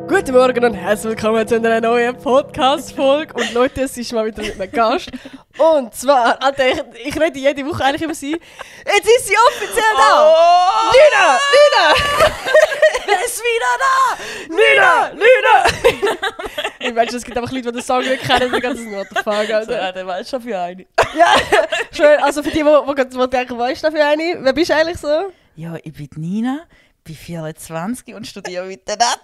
Guten Morgen und herzlich willkommen zu einer neuen Podcast-Folge. Und Leute, es ist mal wieder mit einem Gast. Und zwar, Alter, ich rede jede Woche eigentlich über sie. Jetzt ist sie offiziell da! Oh! Nina! Nina! Wer ist wieder da? Nina! Ich meine, es gibt einfach Leute, die den Song nicht kennen, die ganzen What the fuck, Alter. Ja, der weiß schon für eine. Ja, schön. Also für die denken, weißt du dafür eine? Wer bist du eigentlich so? Ja, ich bin Nina, bin 24 und studiere Wetternährung.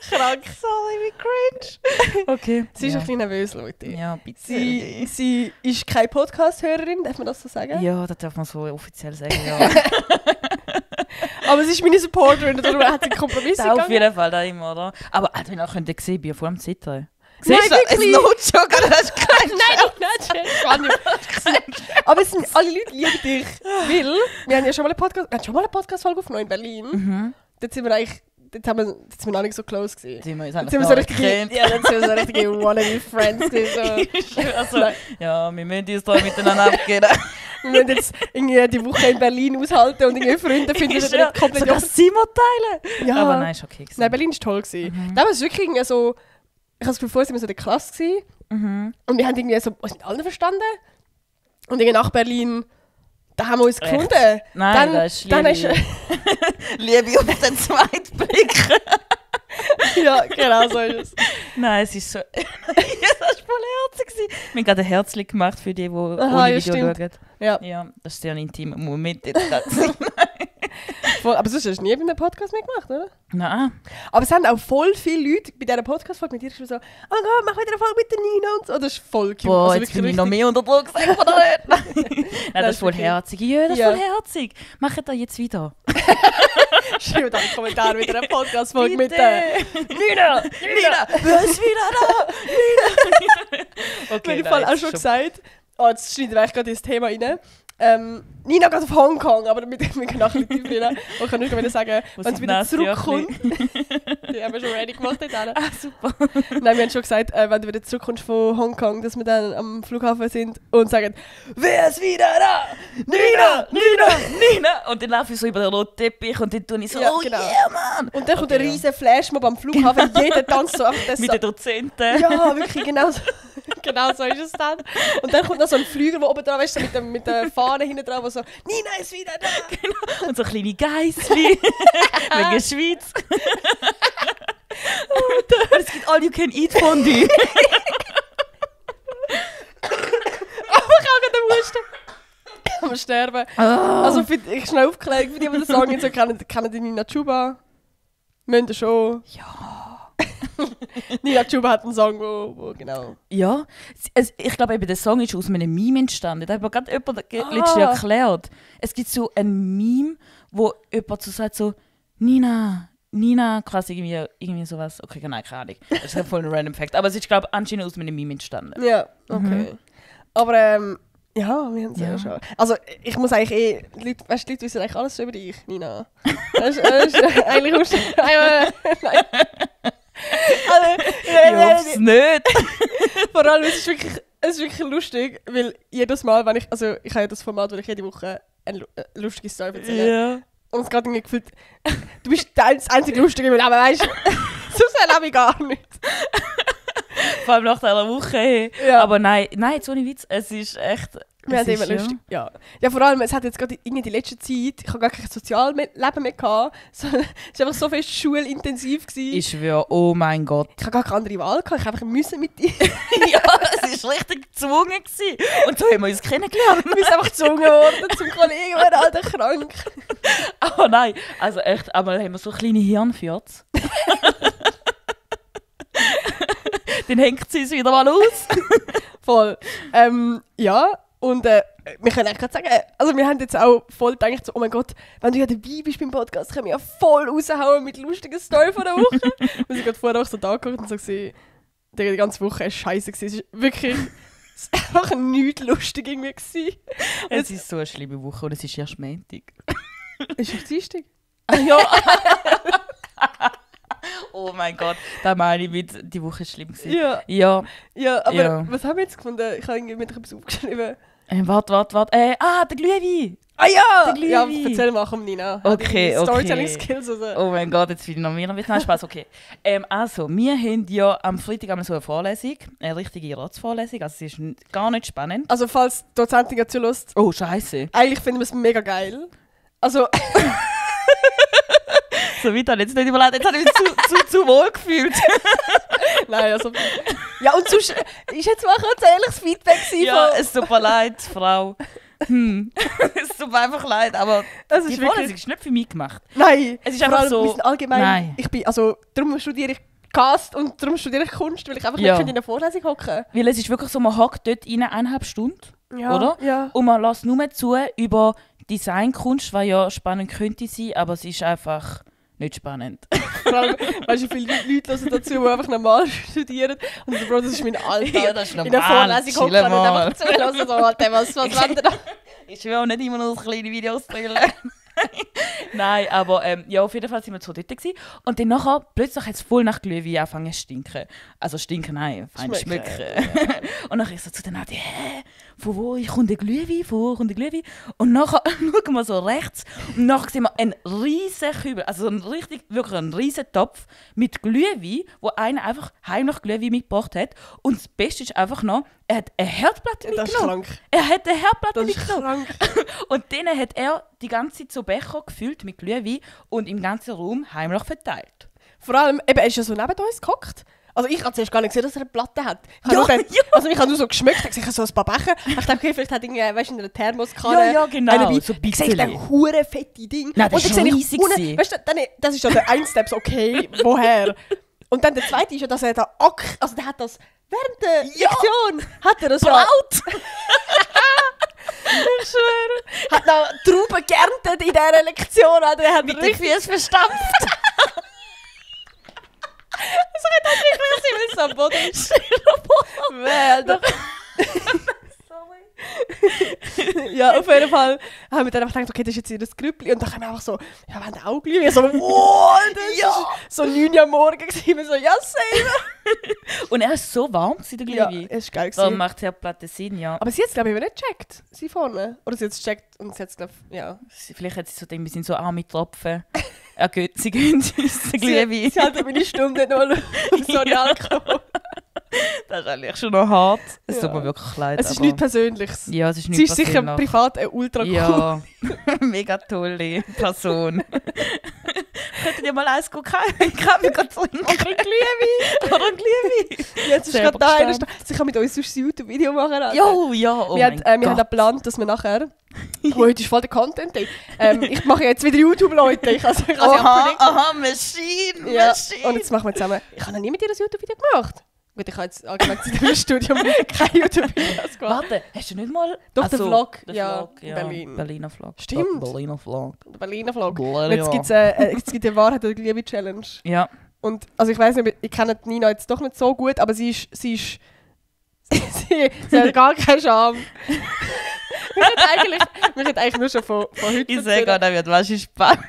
Krank. Sorry, wie cringe. Okay. Sie ist ein bisschen nervös, Leute. Ja, bitte. Sie ist keine Podcast-Hörerin, darf man das so sagen? Ja, das darf man so offiziell sagen, ja. Aber sie ist meine Supporterin, darum hat sie Kompromisse Das gegangen. auf jeden Fall, da immer, oder? Aber Alter, wie ihr könnt sehen, bin ich voll am Zittern. Nein, Siehst du, es wirklich? ist no joke, das ist kein Nein, nicht. Aber es sind alle Leute lieben dich. Weil, wir haben ja schon mal eine Podcast-Folge aufgenommen in Berlin. Dort sind wir eigentlich, dort sind wir noch nicht so close gewesen. sind wir uns Jetzt sind wir so richtige, ja, dann sind wir so richtige wannabe-Friends gewesen. So. Also, ja, wir müssen uns da miteinander abgeben. Wir müssen jetzt irgendwie die Woche in Berlin aushalten und irgendwie Freunde finden, die nicht komplett sogar das Zimmer teilen. Ja. Aber nein, ist okay gewesen. Nein, Berlin war toll. Da war es wirklich irgendwie so, ich habe das Gefühl, vorher sind wir so in der Klasse gewesen. Und wir haben irgendwie so uns mit allen verstanden. Und irgendwie nach Berlin, da haben wir uns Echt? gefunden. Nein, das ist dann ist Liebe auf den zweiten Blick. ja, genau so ist es. Nein, es ist so... das war voll herzig. Wir haben gerade ein Herzchen gemacht für die, die ohne ja, Video stimmt. schauen. Ja. Ja, das ist sehr ein intimer Moment jetzt gerade. Voll, aber sonst hast du nie bei einem Podcast mitgemacht, oder? Nein. Aber es haben auch voll viele Leute bei dieser Podcast-Folge mit dir geschrieben so, oh Gott, mach wieder eine Folge mit der Nina und so. Das ist voll cute. Boah, Also jetzt wirklich bin ich noch richtig- mehr unter Druck gesagt von der Nein, das ist voll okay. herzig. Ja, das ist Ja. voll herzig. Macht das jetzt wieder. Schreibt einen Kommentar mit einer Podcast-Folge mit Bitte. Nina! Nina, wer ist wieder da? Nina. Okay, ich nein, habe auch jetzt schon gesagt, jetzt schneiden wir eigentlich gerade ins Thema rein. Nina geht auf Hongkong, aber wir können nachher ein bisschen tiefer rein. Und ich kann nur wieder sagen, Wo wenn sind sie wieder Nasty zurückkommt. Die haben wir schon ready gemacht dort. Ah, super. Nein, wir haben schon gesagt, wenn du wieder zurückkommst von Hongkong, dass wir dann am Flughafen sind und sagen, wer ist wieder da? Nina! Nina! Und dann laufe ich so über den roten Teppich und dann tue ich so, Ja, oh genau. yeah, Mann! Und dann kommt Okay, ein ja. riesen Flashmob am Flughafen, jeder tanzt so einfach das Mit den Dozenten. Ja, wirklich, genau so. Genau so ist es dann. Und dann kommt noch so ein Flüger, der oben dran ist, so mit der Fahne hinten dran, wo so, Nina ist wieder da! Genau. Und so kleine Geissli. Wegen der Schweiz. Und es gibt All You Can Eat Fondue. Aber ich habe gerade Husten. Am Sterben. Also, ich schnell Aufklärung, für die den Song nicht so kennen die Nina Chuba. Müssen ihr schon. Ja. Nina Chuba hat einen Song, wo genau... Ja. Ich glaube, eben, der Song ist aus einem Meme entstanden. Da hat mir gerade jemand letztens erklärt. Es gibt so ein Meme, wo jemand so sagt so, Nina, quasi irgendwie sowas. Okay, nein, keine Ahnung. Das ist voll ein random Fact. Aber es ist, glaube ich, anscheinend aus einem Meme entstanden. Ja, okay. Aber ja, wir haben es ja schon. Also ich muss eigentlich die Leute wissen eigentlich alles über dich, Nina. Das ist eigentlich musst du... Nein. Ich hoffe es nicht. Vor allem, es ist wirklich lustig, weil jedes Mal, wenn ich habe ja das Format, wo ich jede Woche eine lustige Story erzähle. Ja. Und es gerade irgendwie gefühlt, du bist das einzige Lustige in meinem Leben, weißt du? Sonst habe ich gar nichts. Vor allem nach dieser Woche. Hey. Ja. Aber nein, jetzt ohne Witz, es ist echt... Wir haben es immer ist, lustig. Ja, vor allem, es hat jetzt gerade irgendwie die letzte Zeit, ich habe gar kein Sozialleben mehr gehabt. Es war einfach so fest schulintensiv gewesen. Ich schwöre, oh mein Gott. Ich habe gar keine andere Wahl gehabt, ich einfach müssen mit dir. Ja, es war richtig gezwungen gewesen. Und so haben wir uns kennengelernt. Wir sind einfach gezwungen worden zum Kollegen, wir sind alter krank. Aber nein, also echt, aber haben wir so kleine Hirnfürze. Dann hängt sie uns wieder mal aus. Voll. Ja, und wir können eigentlich gerade sagen, also wir haben jetzt auch voll gedacht, so, oh mein Gott, wenn du ja dabei bist beim Podcast, können wir ja voll raushauen mit lustigen Story von der Woche. Wir sind gerade vorher auch so da geguckt und so gesehen, die ganze Woche war scheiße. Es ist wirklich es ist einfach nichts lustig irgendwie gewesen. Es ist so eine schlimme Woche und es ist erst Montag. Ist es Dienstag? Ja. Oh mein Gott, da meine ich mit, die Woche war schlimm gewesen. Ja. Ja. Ja, aber Ja. was haben wir jetzt gefunden? Ich habe irgendwie mit etwas aufgeschrieben. Warte. Der Glühwein. Ah ja! Der Ja, Glühwein. erzähl mal, komm Nina. Okay. Storytelling-Skills oder? Oh mein Gott, jetzt will ich noch mehr Nein, Spaß, okay. Also, wir haben ja am Freitag einmal so eine Vorlesung, eine richtige Rotzvorlesung, also sie ist gar nicht spannend. Also falls die Dozentin gerade zulässt, Oh, scheiße. eigentlich finden wir es mega geil. Also, So weit habe ich jetzt nicht überlegt, jetzt habe ich mich zu wohl gefühlt. nein, also... Ja, und sonst ist jetzt mal kurz ein ehrliches Feedback gewesen Ja, von... es tut mir leid, Frau. Es tut mir einfach leid, aber Das die ist wirklich... Vorlesung ist nicht für mich gemacht. Nein, Es ist vor einfach allem, so- wir sind allgemein... Nein. Ich bin... Also, darum studiere ich Cast und darum studiere ich Kunst, weil ich einfach Ja. nicht in einer Vorlesung hocken. Weil es ist wirklich so, man hockt dort rein 1,5 Stunden. Ja, Oder? Ja. Und man lässt nur zu über Designkunst, was ja spannend könnte sein, aber es ist einfach nicht spannend. Vor allem, weißt du, wie viele Leute hören dazu, die einfach normal studieren. Und so, Bro, das ist mein Alltag. Ja, das ist In der normal, Vorlesung hocken chill und mal. einfach zuhören, so, Alter, was wollt ihr da? Ich will auch nicht immer nur so kleine Videos drehen. Nein, aber ja, auf jeden Fall sind wir so dort gewesen. Und dann nachher, plötzlich hat es voll nach Glühwein angefangen zu stinken. Also stinken, nein, fein Schmecken. schmecken. Und dann ich so zu der Nadja, von wo kommt der Glühwein? Von wo kommt der Glühwein? Und nachher schauen wir so rechts und nachher sehen wir einen riesen Kübel, also wirklich einen riesen Topf mit Glühwein, wo einer einfach heimlich Glühwein mitgebracht hat. Und das Beste ist einfach noch, er hat eine Herdplatte Das ist mitgenommen. krank. Er hat eine Herdplatte Das ist mitgenommen. krank. Und dann hat er die ganze Zeit so Becher gefüllt mit Glühwein und im ganzen Raum heimlich verteilt. Vor allem, eben, er ist ja so neben uns gehockt. Also ich habe zuerst gar nicht gesehen, dass er eine Platte hat. Ich habe Ja, nur dann, ja. Also ich habe nur so geschmeckt, ich habe so ein paar Becher. Ich dachte, okay, vielleicht hat irgendwie, weißt du, in einer Thermoskanne Ja, genau, einen dabei. so Ich sehe Pixeli. ein hure fette Ding. Nein, das Und ist dann sehe ich riesig unten- gewesen. Weißt du, dann, das ist ja der ein Step, so, okay, woher? Und dann der zweite ist ja, dass er da also der hat das während der Lektion, hat er das ja... Ich schwöre. Hat noch Trauben geerntet in dieser Lektion. Alter. Er hat Mit den richtig... Füßen verstampft. Das hat richtig so am Boden. Alter. Ja, auf jeden Fall haben wir dann einfach gedacht, okay, das ist jetzt ihr Grüppli. Und dann haben wir einfach so, ja, wir haben auch Glühwein. So, wow, das ist so 9 Uhr am Morgen gewesen. Wir so, ja, same. Und er ist so warm, der Ja, Glühwein. es ist geil Da gewesen. macht Herdplatte Sinn, ja. Aber sie hat es, glaube ich, nicht gecheckt. Sie vorne. Oder sie hat es gecheckt und sie hat es, glaube ich, ja. Vielleicht hat sie so denkt, wir sind so arme Tropfen. Sie gehen uns den Glühwein. Sie hat meine Stimme nicht nur sorry, Alkohol. Das ist eigentlich schon noch hart. Es Ja. tut mir wirklich leid. Es ist aber- nichts Persönliches. Ja, es ist Sie nichts ist sicher persönlich. privat eine ultra cool. Ja, mega tolle Person. Könntet ihr mal eins gucken? Ich kann mir gerade trinken. Oder ein Glühwein. Oder ein Glühwein. Jetzt ist Selber gerade da einer. gestammt. Sie kann mit uns sonst ein YouTube-Video machen. Alter. Jo, ja, oh wir mein haben Gott. geplant, dass wir nachher... Heute ist voll der Content Day. Ich mache jetzt wieder YouTube, Leute. Ich kann sie abkündigen. Aha, Maschine, Ja. Maschine. Und jetzt machen wir zusammen... Ich habe noch nie mit ihr ein YouTube-Video gemacht. Gut, ich habe jetzt allgemein seit dem Studium keine YouTube-Videos gemacht. Warte, hast du nicht mal... Doch, der Vlog. Der Ja, Vlog, in Berlin. Berliner Vlog. Stimmt. Berliner Vlog. Der Berliner Vlog. Berliner. Jetzt gibt es die Wahrheit oder Liebe Challenge. Ja. Und also ich weiß nicht, ich kenne Nina jetzt doch nicht so gut, aber sie ist sie hat gar keine Scham. wir können eigentlich nur schon von heute Ich sage, erzählen. da wird wahrscheinlich spannend.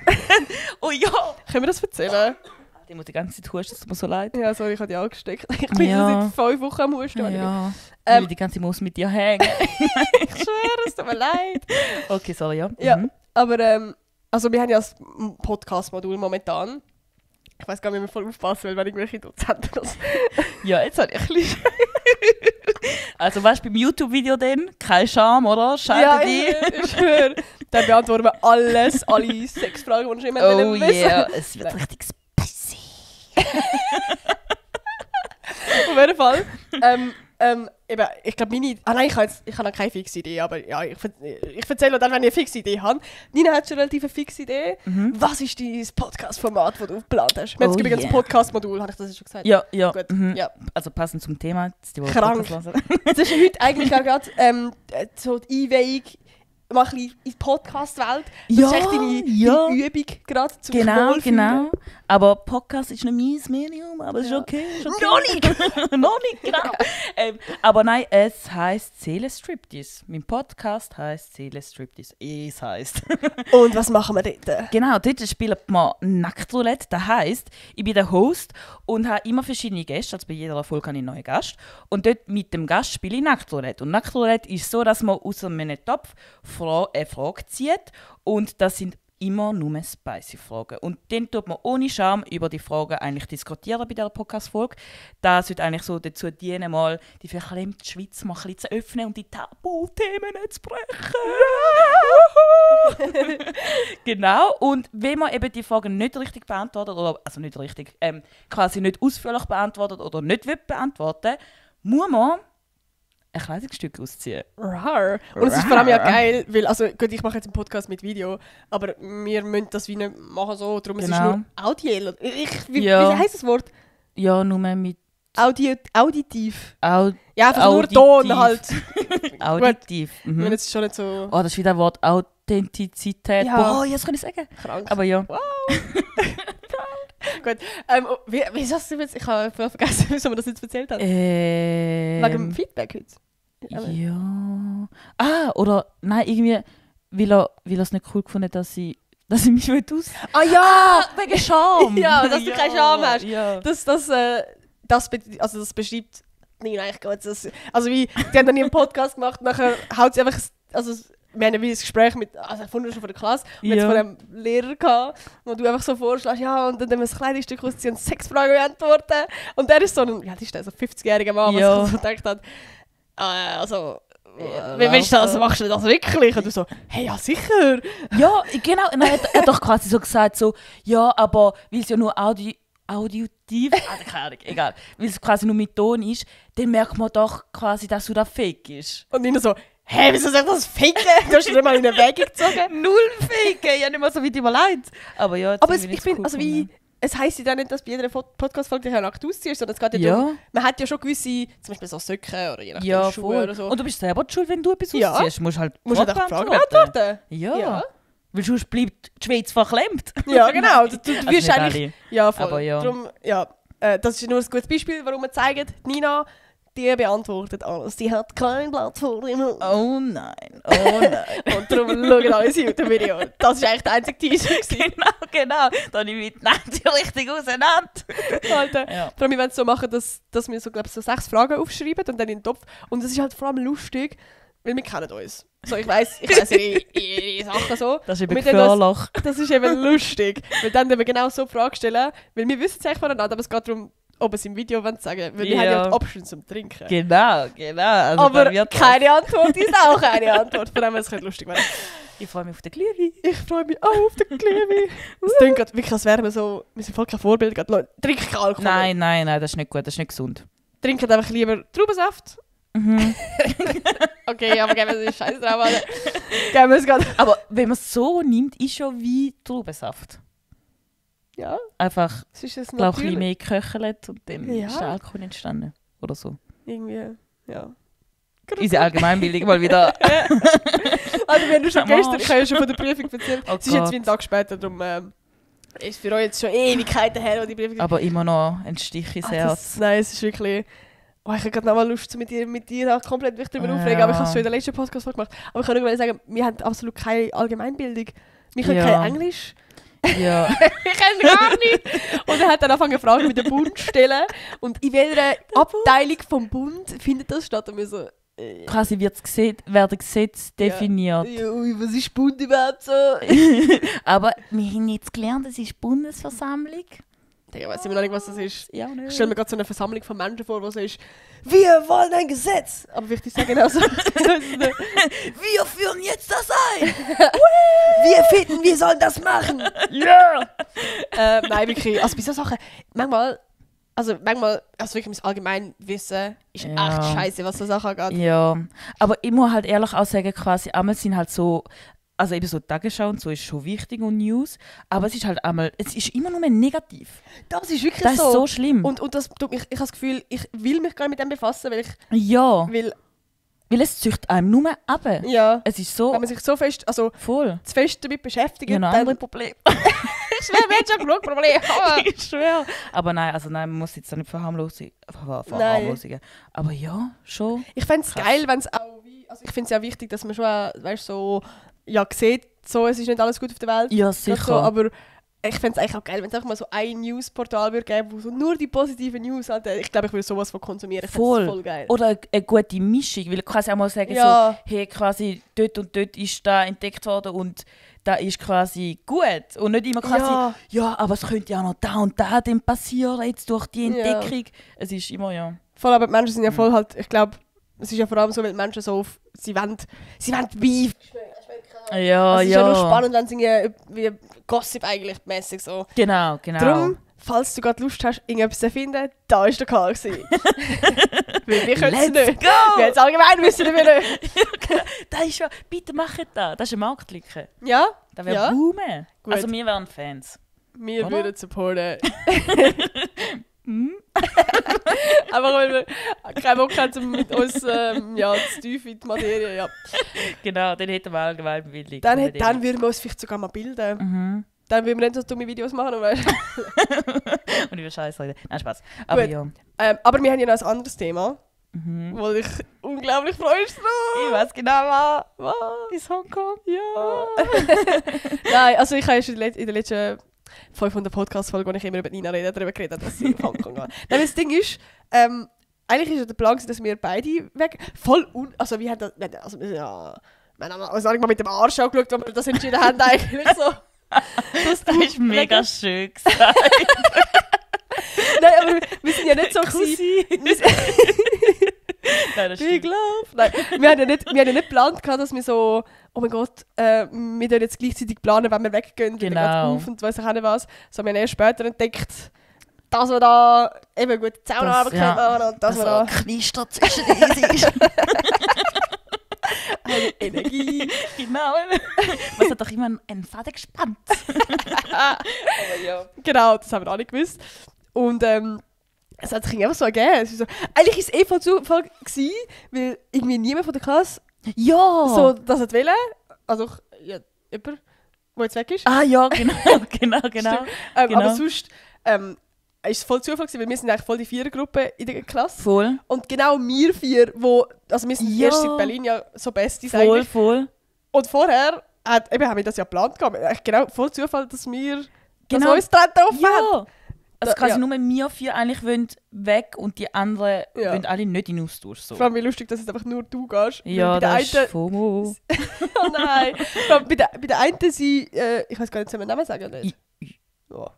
Oh ja. Können wir das erzählen? Ich muss die ganze Zeit husten, es tut mir so leid. Ja, sorry, ich habe die angesteckt. Ich bin Ja. seit 5 Wochen am Husten. Ja. Ähm, Weil die ganze muss mit dir hängen. Ich schwöre, es tut mir leid. Okay, sorry, ja. Ja, Mhm. aber also wir haben ja das Podcast-Modul momentan. Ich weiß gar nicht, wie wir voll aufpassen, weil wenn irgendwelche Dozenten das... Ja, jetzt habe ich ein bisschen... Also weißt du, beim YouTube-Video dann, kein Scham, oder? Schalte dich. ich schwöre. Dann beantworten wir alle 6 Fragen, die wir schon immer Oh wissen. yeah, es wird richtig spicy. Auf jeden Fall. Eben, ich glaube, meine... Ah nein, ich habe noch keine fixe Idee, aber ja, ich erzähle dann, wenn ich eine fixe Idee habe. Nina hat schon eine relativ fixe Idee. Was ist dein Podcast-Format, das du geplant hast? Wir haben Oh übrigens yeah. ein Podcast-Modul, habe ich das schon gesagt? Ja, ja. Gut, Mhm. ja. Also passend zum Thema. Jetzt die, die Krank. Podcast hören. Das ist heute eigentlich auch gerade so die Einweihung mal ein bisschen in die Podcast-Welt. Das Ja, ist echt deine Übung gerade zum Genau, Wohlfühlen. genau. Aber Podcast ist nicht mein Medium, aber es ist okay. Ist okay. Noch nicht, genau. Aber nein, es heisst Seelenstriptease. Mein Podcast heisst Seelenstriptease. Es heisst. Und was machen wir dort? Genau, dort spielen wir Nacktroulette. Das heisst, ich bin der Host und habe immer verschiedene Gäste. Also bei jeder Folge habe ich einen neuen Gast. Und dort mit dem Gast spiele ich Nacktroulette. Und Nacktroulette ist so, dass man aus einem Topf eine Frage zieht. Und das sind immer nur spicy Fragen. Und dann tut man ohne Scham über die Fragen eigentlich diskutieren bei dieser Podcast-Folge. Das sollte eigentlich so dazu dienen, mal die verklemmte Schweiz mal ein bisschen zu öffnen und die Tabuthemen zu brechen. Genau. Und wenn man eben die Fragen nicht richtig beantwortet, oder also nicht richtig, quasi nicht ausführlich beantwortet oder nicht beantworten, muss man ein Kleidungsstück ausziehen. Rar. Und es ist vor allem ja geil, weil, also gut, ich mache jetzt einen Podcast mit Video, aber wir müssen das wie nicht machen so, darum es ist nur audiell. Wie heisst das Wort? Ja, nur mit Auditiv. Ja, einfach auditiv. nur Ton halt. Auditiv. Mhm. Wenn es schon nicht so Oh, das ist wieder ein Wort Authentizität. Ja. Boah, jetzt kann ich sagen. krank. Aber ja. Wow. Gut. Wie sagst du jetzt? Ich habe voll vergessen, wieso wir das jetzt erzählt haben. Wegen dem Feedback heute. Ja. Oder nein, irgendwie, weil er es nicht cool gefunden hat, dass ich mich aus... Ah ja! Wegen Scham! Ja, dass du keine Scham hast. Ja. Das beschreibt Nina eigentlich gut. Also wie, die haben dann ihren Podcast gemacht, nachher haut sie einfach... Also, wir haben wie ein Gespräch mit, also ich schon von der Klasse, und jetzt von einem Lehrer gehabt, wo du einfach so vorschlägst, ja, und dann haben wir ein kleines Stück ausziehen und 6 Fragen beantworten. Und der ist so ein, ja, das ist der so 50-jähriger Mann, was so gedacht hat, wie willst du das, machst du das wirklich? Und du so, hey, ja sicher. Ja, genau. Und er hat doch quasi so gesagt, so, ja, aber weil es ja nur auditiv, keine Ahnung, egal, weil es quasi nur mit Ton ist, dann merkt man doch quasi, dass du da fake ist. Und Nina so, hä, wieso soll das ficken? Du hast nicht mal in eine Wege gezogen. Null ficken, ja nicht mal so weit überlegt. Aber ja, aber ich finde, also wie, es heisst ja nicht, dass bei jeder Podcast-Folge dich nackt ausziehst, sondern es geht ja darum, man hat ja schon gewisse, zum Beispiel so Socken oder je nachdem Schuhe oder so. Und du bist selber schuld, wenn du etwas ausziehst. Musst halt Fragen beantworten. Ja. Weil sonst bleibt die Schweiz verklemmt. Ja, genau. Du wirst also eigentlich... Ja, voll. Aber ja. Darum, das ist nur ein gutes Beispiel, warum wir zeigen, Nina, die beantwortet alles. Die hat kein Blatt vor ihm. Oh nein. Und darum schauen alle sein YouTube-Video. Das war eigentlich der einzige Teaser. Genau. Da nehme ich die Nächte richtig auseinander. Alter. Ja. Darum, wir wollen es so machen, dass wir so, glaub, so 6 Fragen aufschreiben und dann in den Topf. Und das ist halt vor allem lustig, weil wir kennen uns. So, ich weiss ihre Sachen so. Das ist eben gefährlich. Das ist eben lustig. Weil dann wir genau so Fragen stellen, weil wir wissen es eigentlich voneinander, aber es geht darum, ob es im Video sagen wollen, weil wir haben ja die Option zum Trinken. Genau. Also aber keine Antwort ist auch keine Antwort, von dem es könnte lustig werden. Ich freue mich auf den Glühwein. Ich freue mich auch auf den Glühwein. Es klingt gerade wirklich, als wären wir so, wir sind voll kein Vorbild. Trink keinen Alkohol. Nein, das ist nicht gut, das ist nicht gesund. Trinkt einfach lieber Traubensaft. Mhm. Okay, aber geben wir es Scheiß drauf. Geben wir es gerade. Aber wenn man es so nimmt, ist schon wie Traubensaft. Ja. Einfach, es ist ein bisschen mehr geköchelt und dann ist der Alkohol entstanden. Oder so. Irgendwie, ja. Unsere Allgemeinbildung mal wieder. Also wir haben schon gestern, ich habe ja schon von der Prüfung erzählt. Oh es ist jetzt wie ein Tag später, darum ist für euch jetzt schon Ewigkeiten her, wo die Prüfung... Aber immer noch ein Stich ins Herz. Nein, es ist wirklich... Oh, ich habe gerade noch mal Lust, mit dir komplett mich darüber aufregen, aber ich habe es schon in der letzten Podcast gemacht. Aber ich kann nur sagen, wir haben absolut keine Allgemeinbildung. Wir können kein Englisch. Ja. Ich kenne gar nicht. Und er hat dann angefangen, Fragen mit dem Bund zu stellen. Und in welcher Abteilung vom Bund findet das statt? Und wir so... Quasi werden Gesetze definiert. Ja, was ist Bund überhaupt so? Aber wir haben jetzt gelernt, es ist Bundesversammlung. Ich weiß immer noch nicht, was das ist. Ja, nicht. Ich stelle mir gerade so eine Versammlung von Menschen vor, wo so ist, wir wollen ein Gesetz. Aber wichtig sagen also, wir führen jetzt das ein. Wir finden, wir sollen das machen. Ja. Nein, wirklich. Also bei solchen Sachen, manchmal, also wirklich mein Allgemeinwissen ist echt scheiße, was so Sachen angeht. Ja, aber ich muss halt ehrlich auch sagen, quasi einmal sind halt so, also eben so Tagesschau und so ist schon wichtig und News, aber es ist halt einmal, es ist immer nur mehr negativ. Das ist wirklich das so. Das ist so schlimm. Und das tut mich, ich habe das Gefühl, ich will mich gar nicht mit dem befassen, weil ich... Ja. Weil Weil es züchtet einem nur ab. Ja. Es ist so... Wenn man sich so fest, also voll. zu fest damit beschäftigt, Ja, ein anderes Problem. Ich schwöre, wir haben schon genug Probleme. Ich schwöre. Aber nein, man muss jetzt nicht verharmlosen. Aber ja, schon. Ich fände es Krass. geil, wenn es auch wie... Also ich finde es ja wichtig, dass man schon, weißt, so... Ja, sieht, so, es ist nicht alles gut auf der Welt. Ja, sicher. So, aber ich fände es eigentlich auch geil, wenn es einfach mal so ein Newsportal würde geben, wo so nur die positiven News hat. Ich glaube, ich würde sowas von konsumieren. Ich fände es voll geil. Oder eine gute Mischung, weil du kannst auch mal sagen, Ja. so, hey, quasi dort und dort ist da entdeckt worden und da ist quasi gut. Und nicht immer quasi, ja, aber es könnte ja noch da und da dann passieren, jetzt durch die Entdeckung. Es ist immer, ja. Voll, aber die Menschen sind ja voll halt, ich glaube, es ist ja vor allem so, weil die Menschen so, sie wollen Beef. Ja, Es ist ja nur spannend, wenn sie wie Gossip eigentlich mäßig so. Genau. Darum, falls du gerade Lust hast, irgendetwas zu finden, da war der Karl. Weil wir können es nicht. Go! Wir jetzt allgemein wissen wir nicht. Das ist ja, bitte macht das. Das ist eine Marktlücke. Ja? Das wäre Ja. boomen. Gut. Also wir wären Fans. Wir Oder? würden supporten. Aber weil wir keinen Bock haben, um mit uns zu tief in die Materie. Ja. Genau, dann hätten wir allgemein Bildung. Dann würden wir uns vielleicht sogar mal bilden. Dann würden wir nicht so dumme Videos machen. Weißt? Und über Scheiße reden. Nein, Spaß. Aber Gut. ja. Aber wir haben ja noch ein anderes Thema, wo ich unglaublich freust drauf. Ich weiß genau, was. Ist Hongkong? Ja. Nein, also ich habe ja schon in der letzten Folge von der Podcast-Folge, wo ich immer über Nina rede, darüber geredet, dass sie in Hongkong geht. Nein, das Ding ist, eigentlich ist ja der Plan, dass wir beide weg... Also wir haben das... Also wir haben uns mal mit dem Arsch angeschaut, ob wir das entschieden haben eigentlich so. Das ist mega schön gesagt. Nein, aber wir sind ja nicht so gewesen. Nein, das Big stimmt. Love. Nein, wir haben ja nicht geplant, dass wir so, oh mein Gott, wir können jetzt gleichzeitig planen, wenn wir weggehen, Genau. wieder auf und weiss ich auch nicht was. So, wir haben erst später entdeckt, dass wir da eben gut Zaunarbeit können und dass wir da Knister zwischen den ist. Energie. Genau. Was hat doch immer einen Faden gespannt? Aber ja. Genau, das haben wir alle gewusst. Und es hat sich einfach so ergeben. Es ist so, eigentlich war es voll Zufall gewesen, weil irgendwie niemand von der Klasse Ja. so das hat wollen. Also jemand, der jetzt weg ist. Ah ja, genau. Stimmt. Genau. Aber sonst ist es voll Zufall gewesen, weil wir sind eigentlich voll die Vierergruppe in der Klasse. Voll. Und genau wir vier, also wir sind erst in Berlin ja so Besties eigentlich. Voll. Und vorher haben wir das ja geplant gehabt. Eigentlich genau voll Zufall, dass wir Genau. dass uns treffen haben. Ja. Also quasi ja. nur wir vier eigentlich wollen weg und die anderen Ja. wollen alle nicht in den Austausch. So. Vor allem wie lustig, dass jetzt einfach nur du gehst. Ja, Weil bei das der ist FOMO. Oh nein. Vor allem bei der einen sie, ich weiß gar nicht, soll man den Namen sagen oder nicht? Ja.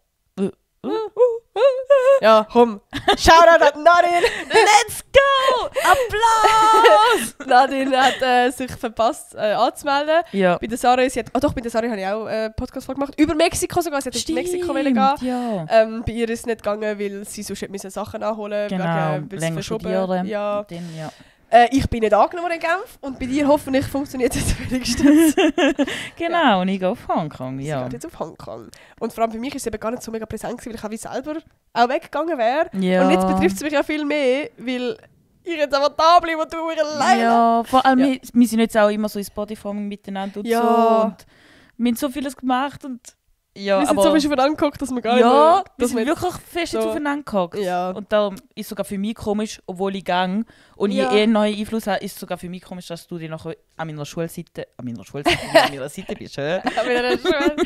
Ja, komm. Shoutout an Nadine! Let's go! Applaus! Nadine hat sich verpasst anzumelden. Ja. Bei der Sarah, bei der Sarah habe ich auch einen Podcast gemacht. Über Mexiko sogar, sie hat in Mexiko wollen gehen. Ja. Bei ihr ist es nicht gegangen, weil sie sonst hätte Sachen nachholen Genau, weil es länger verschoben. studieren. Ja. Dann, ja. Ich bin nicht angenommen in Genf und bei dir hoffentlich funktioniert es wenigstens. Genau, und ich gehe auf Hongkong. Sie Ja. geht jetzt auf Hongkong. Und vor allem für mich ist es eben gar nicht so mega präsent gewesen, weil ich auch wie selber auch weggegangen wäre. Ja. Und jetzt betrifft es mich ja viel mehr, weil ich jetzt einfach da bleibe und du mich alleine. Ja, vor allem, Ja. wir sind jetzt auch immer so ins Bodyforming miteinander und Ja. so. Und wir haben so vieles gemacht und ja, Wir sind aber so viel aufeinander geguckt, dass wir gar nicht ja, mehr... wir dass sind wir wirklich fest so- jetzt aufeinander gehockt. Ja. Und darum ist sogar für mich komisch, obwohl ich gang und Ja. ich neuen Einfluss habe, ist sogar für mich komisch, dass du dich noch an meiner Seite bist. Schön. Aber wieder schön.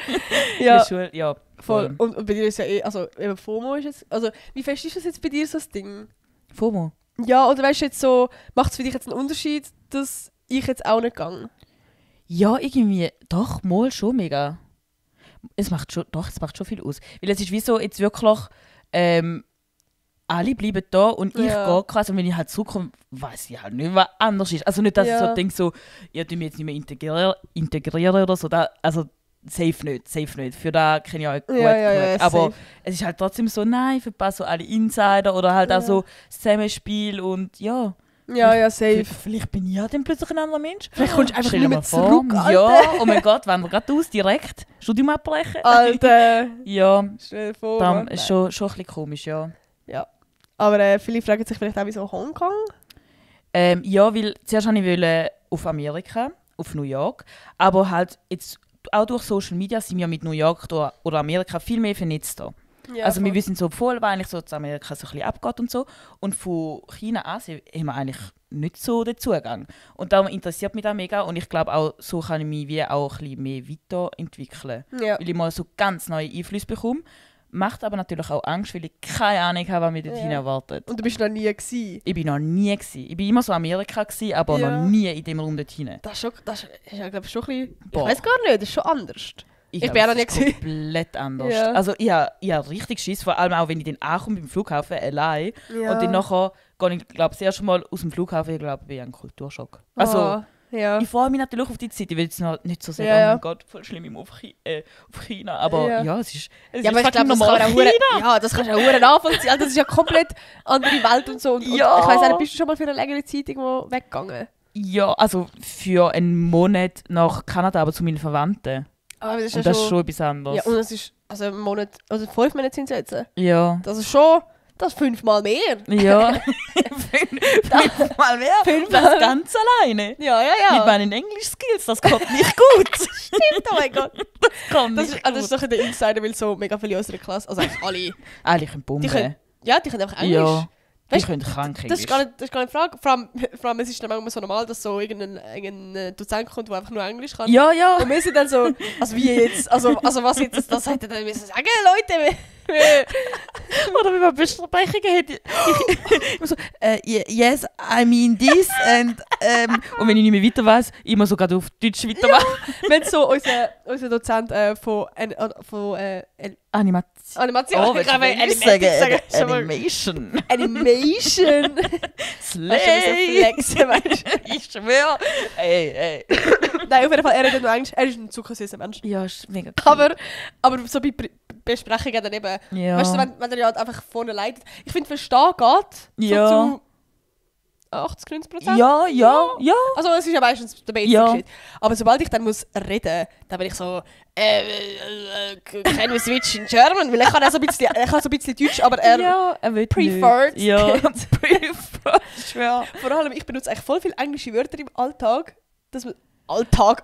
Ja. Ja, Schule, ja, voll. Und bei dir ist ja also eben FOMO ist es... Also, wie fest ist das jetzt bei dir, so das Ding? FOMO. Ja, oder weißt du jetzt so, macht es für dich jetzt einen Unterschied, dass ich jetzt auch nicht gehe? Ja, irgendwie, doch, mal schon mega. Es macht schon viel aus. Weil es ist wie so, jetzt wirklich, alle bleiben da und ich Ja. gehe quasi. Und wenn ich halt zurückkomme, weiß ich halt nicht, was anders ist. Also nicht, dass ich Ja. so denke, so, ja, du mich jetzt nicht mehr integrieren oder so. Also safe nicht. Für da kenne ich auch gut genug. Aber safe. es ist halt trotzdem so, nein, ich verpasse so alle Insider oder halt Ja. auch so das Zusammenspiel und ja. Ja, safe. Vielleicht bin ich ja dann plötzlich ein anderer Mensch. Vielleicht kommst du einfach Stell nicht dir mehr mal vor. zurück, Alter. Ja, oh mein Gott, wenn wir gerade aus, direkt. Studium abbrechen. Alter, Ja, stell dir vor. dann Mann. ist schon ein bisschen komisch, ja. Ja. Aber viele fragen sich vielleicht auch, wieso Hongkong? Ja, weil zuerst wollte ich auf Amerika, auf New York, aber halt jetzt auch durch Social Media sind wir mit New York oder Amerika viel mehr vernetzt da. Ja, also voll. wir wissen so voll, was eigentlich so zu Amerika so ein bisschen abgeht und so. Und von China, Asien haben wir eigentlich nicht so den Zugang. Und darum interessiert mich das mega und ich glaube auch, so kann ich mich wie auch ein bisschen mehr weiterentwickeln. Ja. Weil ich mal so ganz neue Einflüsse bekomme. Macht aber natürlich auch Angst, weil ich keine Ahnung habe, was mich dorthin erwartet. Und du bist noch nie gewesen. Ich bin noch nie gewesen. Ich bin immer so in Amerika gewesen, aber Ja. noch nie in dem Raum dorthin. Das ist ja, glaube ich, schon ein bisschen... Boah. Ich weiß gar nicht, das ist schon anders. Ich glaub, bin auch noch es nie ist gewesen. komplett anders. Ja. Also ich habe richtig Schiss, vor allem auch wenn ich dann ankomme beim Flughafen allein. Ja. Und dann nachher gehe ich, glaube das erste Mal aus dem Flughafen, ich glaube, ich habe einen Kulturschock. Also, ja. ich freue mich natürlich auf die Zeit. Ich will jetzt noch nicht so sagen, Ja, ja. oh mein Gott, voll schlimm auf China. Aber Ja. es ist Ja, aber ich glaube, das kann das kannst du auch verdammt nachvollziehen. Also, das ist ja komplett andere Welt und so. Und Ja. ich weiss auch, bist du schon mal für eine längere Zeit irgendwo weggegangen? Ja, also für einen Monat nach Kanada, aber zu meinen Verwandten. Aber das Und das ist schon etwas anderes. Ja, und es ist, also ein Monat, also 5 Monate sind es jetzt. Ja. Das ist schon, das ist 5-mal mehr. Ja. Fünfmal mehr. Fünfmal. Das ganz alleine. Ja, ja, Mit ja. meinen Englisch-Skills, das kommt nicht gut. Stimmt, oh mein Gott. Kommt Das nicht ist, also das ist doch der Insider, weil so mega viele aus unserer Klasse, also eigentlich alle, Eigentlich ein Bombe. die können, ja, die können einfach Englisch. Ja. Die Weißt, können krank das Englisch. ist gar nicht Frage. Vor allem, es ist dann manchmal so normal, dass so irgendein Dozent kommt, der einfach nur Englisch kann. Ja, ja. Und wir sind dann so, also wie jetzt, also was jetzt, das hätte dann müssen sagen, Leute. Oder wenn man Besprechungen hat. Immer so, yes, I mean this. Und wenn ich nicht mehr weiter weiss, immer so gerade auf Deutsch weitermachen. Wenn so unser Dozent von Animation. Animation, Oh, willst du Englisch sagen? Schon mal- Animation. Animation. Slay. Flexen, weißt du. Ich schwöre. Ey. Nein, auf jeden Fall, er redet nur Englisch. Er ist ein zuckersüßer Mensch. Ja, ist mega cool. Aber so bei Besprechungen dann eben, Ja. weißt du, wenn er ja halt einfach vorne leitet. Ich finde, verstehen geht Ja. so zu 80-90%. Ja. Also es ist ja meistens der Basic Ja. Shit. Aber sobald ich dann muss reden, dann bin ich so, can we switch in German? Weil ich kann so ein bisschen Deutsch, aber er er will preferred. nicht. Ja, preferred. Ich schwöre. vor allem, ich benutze eigentlich voll viele englische Wörter im Alltag. Dass man, Alltag.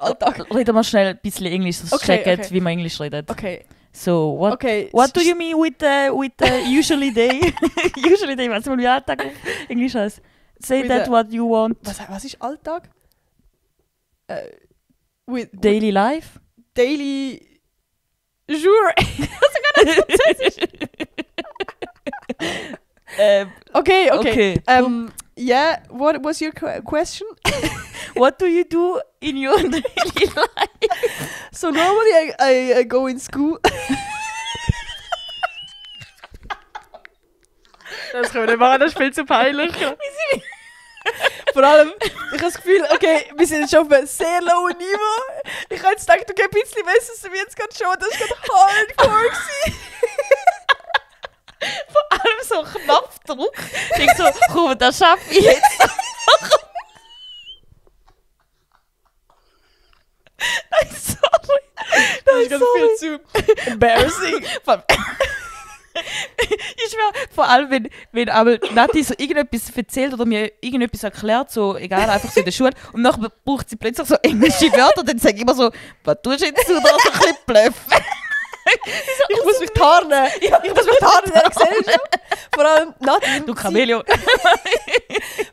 Reden wir schnell ein bisschen Englisch, dass Okay, checken, okay. wie man Englisch redet. Okay. So, what Okay. do you mean with usually day? Usually day, was man wie Alltag auf Englisch heißt. Say With that the- what you want. Was ist Alltag? With Daily life? daily jour. Okay. Yeah, what was your question? What do you do in your daily life? So normally I go in school. Das können wir nicht machen, das ist viel zu peinlich. Vor allem, ich habe das Gefühl, okay, wir sind jetzt schon auf einem sehr lowen Niveau. Ich habe jetzt gedacht, okay, ein bisschen besser sind wir jetzt gerade schon. Das war gerade hardcore gewesen. Vor allem so Knopfdruck. Ich denke so, komm, das schaffe ich jetzt. Nein, sorry. Das ist gerade viel zu embarrassing. Ich schwöre, vor allem, wenn aber Nati so irgendetwas erzählt oder mir irgendetwas erklärt, so egal, einfach so in der Schule, und nachher braucht sie plötzlich so englische Wörter, dann sage ich immer so, was tust du jetzt? Du da so ein bisschen bluffen. Ich muss mich tarnen. Ich muss mich tarnen in der Gesellschaft. Vor allem Nadine. Du Chamäleon.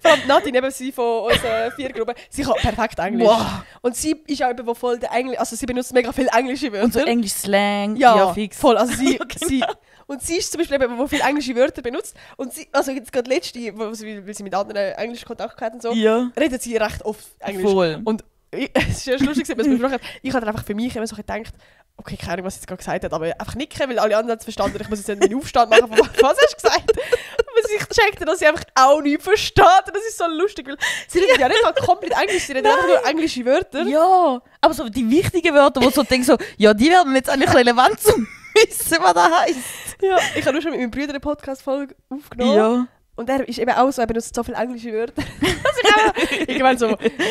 Vor allem Nadine, eben sie von unserer Viergruppe, sie kann perfekt Englisch. Wow. Und sie ist auch eben, wo voll der Englisch, also sie benutzt mega viel englische Wörter. Und so Englisch Slang, ja, fix. voll. Also sie, Ja, genau. sie, und sie ist zum Beispiel eben, wo viele englische Wörter benutzt. Und sie, also jetzt gerade letzte, weil sie mit anderen Englisch Kontakt hat und so, Ja. redet sie recht oft Englisch. Voll. Und es ist ja lustig, was wir besprochen haben. Ich habe dann einfach für mich immer so gedacht, okay, keine Ahnung, was sie jetzt gerade gesagt hat, aber einfach nicken, weil alle anderen haben es verstanden. Ich muss jetzt einen Aufstand machen, von was hast du gesagt? Aber sie checkte, dass sie einfach auch nichts versteht. Und das ist so lustig, weil sie redet ja nicht mal komplett Englisch, sie redet einfach nur englische Wörter. Ja, aber so die wichtigen Wörter, wo so denkst so, ja, die werden jetzt eigentlich relevant zum wissen, was das heisst. Ja. Ich habe nur schon mit meinem Bruder eine Podcast-Folge aufgenommen. Ja. Und er ist eben auch so, er benutzt so viele englische Wörter. Dass ich auch irgendwann so,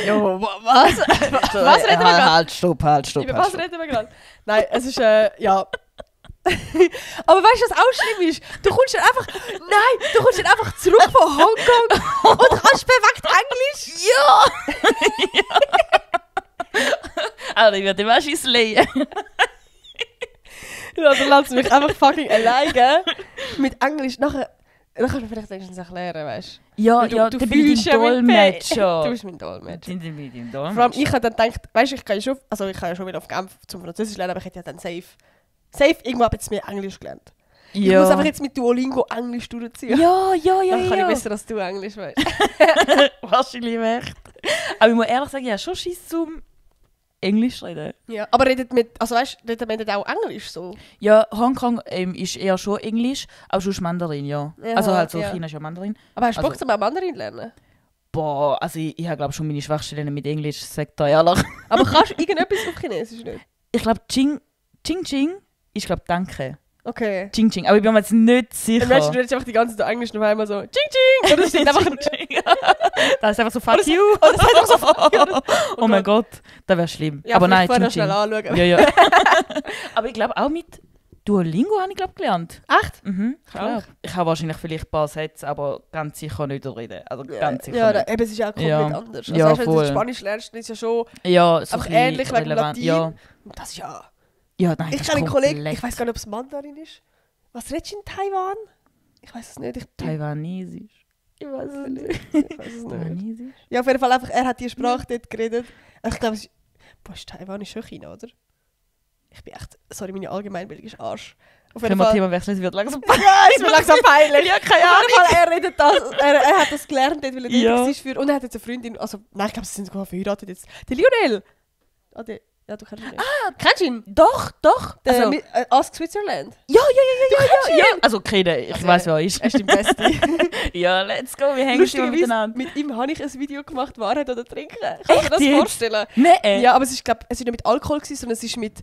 jo, was? Was reden wir gerade? Halt, stopp. Über was reden wir gerade? Nein, es ist, ja. Aber weißt du, was auch schlimm ist? Du kommst dann einfach zurück von Hongkong und kannst perfekt Englisch. Aber ich werde immer slayen. Ja, dann lässt mich einfach fucking alleine mit Englisch. Nachher kannst du mir vielleicht wenigstens erklären, weißt du? Ja, Du dann bin ich dein Dolmetscher. Du bist mein Dolmetscher. Dann bin ich dein Dolmetscher. Vor allem, ich habe dann gedacht, weißt du, ich kann ja schon wieder auf Genf zum Französisch lernen, aber ich hätte ja dann safe irgendwo ab jetzt mehr Englisch gelernt. Ich muss einfach jetzt mit Duolingo Englisch durchziehen. Ja. Dann kann ich besser, dass du Englisch weißt. Wahrscheinlich echt. Aber ich muss ehrlich sagen, ich habe schon Schiss zum Englisch reden. Ja, aber redet man auch Englisch so? Ja, Hongkong ist eher schon Englisch, aber schon Mandarin, ja. Ja, Also halt so, ja. China ist ja Mandarin. Aber hast du Bock, Also- zum Mandarin lernen? Boah, also ich habe glaube schon meine Schwachstellen mit Englisch, sagt da ehrlich. Aber kannst du irgendetwas auf Chinesisch nicht? Ich glaube, Ching ist glaube Danke. Okay. Ching Ching, aber ich bin mir jetzt nicht sicher. Dann du redest einfach die ganze Zeit Englisch noch einmal so Ching Ching! Oder es steht einfach... Das ist einfach so fuck you. Oder es heißt einfach so fuck you. Oh mein Gott, das wäre schlimm. Ja, aber nein, Ching Ching schnell Ching. anschauen. Ja. Aber ich glaube auch mit Duolingo habe ich glaube gelernt. Echt? Mhm, Krank. ich habe wahrscheinlich vielleicht ein paar Sätze, aber ganz sicher nicht reden. Also ganz sicher Ja, nicht. eben, es ist ja auch komplett Ja. anders. Also, Ja, weißt, wenn du voll. Spanisch lernst, dann ist ja schon Ja, so einfach ein bisschen ähnlich wegen relevant. Latein. Ja, Das ist ja... ja, nein, Ich das kenne einen ist Kollegen, komplett ich weiß gar nicht, ob es Mandarin ist. Was redest du in Taiwan? Ich weiß es nicht. Taiwanesisch. Ich weiß es nicht. Ich weiß es nicht. Taiwanesisch? Ja, auf jeden Fall einfach, er hat die Sprache dort geredet. Ich glaube, es ist... Boah, Taiwan ist schon China, oder? Ich bin echt... Sorry, meine Allgemeinbildung ist Arsch. Auf Können jeden wir Fall... Thema wechseln? Es wird langsam Ja, ist mir langsam peinlich. Ja, keine Auf jeden Fall, er redet das. Er hat das gelernt, dort, weil er Ja. dort war für... Und er hat jetzt eine Freundin... Also, nein, ich glaube, sie sind sogar verheiratet jetzt. Der Lionel! Ja, du kennst ihn nicht. Kennst du ihn? Doch. Der Also, Ask Switzerland. ja. kennst ihn? Also, okay, ich Also, weiß, wer er ist. Er ist dein Beste. Ja, let's go, wir hängen schon Lustigerweise, miteinander. mit ihm habe ich ein Video gemacht, Wahrheit oder Trinken. Kannst du dir Echt das jetzt? vorstellen? Nein. Ja, aber es ist, glaub, es ist nicht mit Alkohol gewesen, sondern es ist mit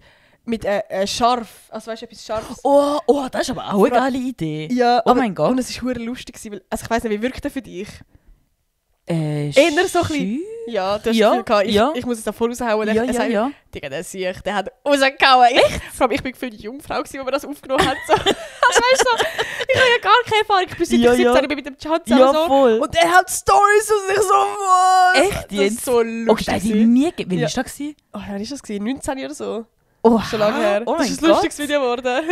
scharf. Also weißt du, etwas Scharfes. Oh, das ist aber auch eine geile Idee. Ja, Oh aber- mein Gott. Und es war hure lustig gewesen, weil, also ich weiss nicht, wie wirkt er für dich? Eher Eher so ein bisschen- Ja, du hast Ja, das Gefühl gehabt, ja. ich muss es da voll raushauen. Ja. Digga, der Sieg, der hat rausgehauen. Vor allem, ich bin gefühlt die Jungfrau gewesen, wo wir das aufgenommen haben. So. Also weißt du, so, ich habe ja gar keine Erfahrung. Ich bin seit Ja, ich 17 ja. bin mit dem Chat Ja, so. voll. Und er hat Stories und ich so, was? Echt Das jetzt? ist so Okay, lustig. das hätte ich gewesen. nie Wann Ja. war das? Oh, wann war das? 19 oder so? Oh, Schon lange her. Oh das mein ist ein lustiges Video geworden.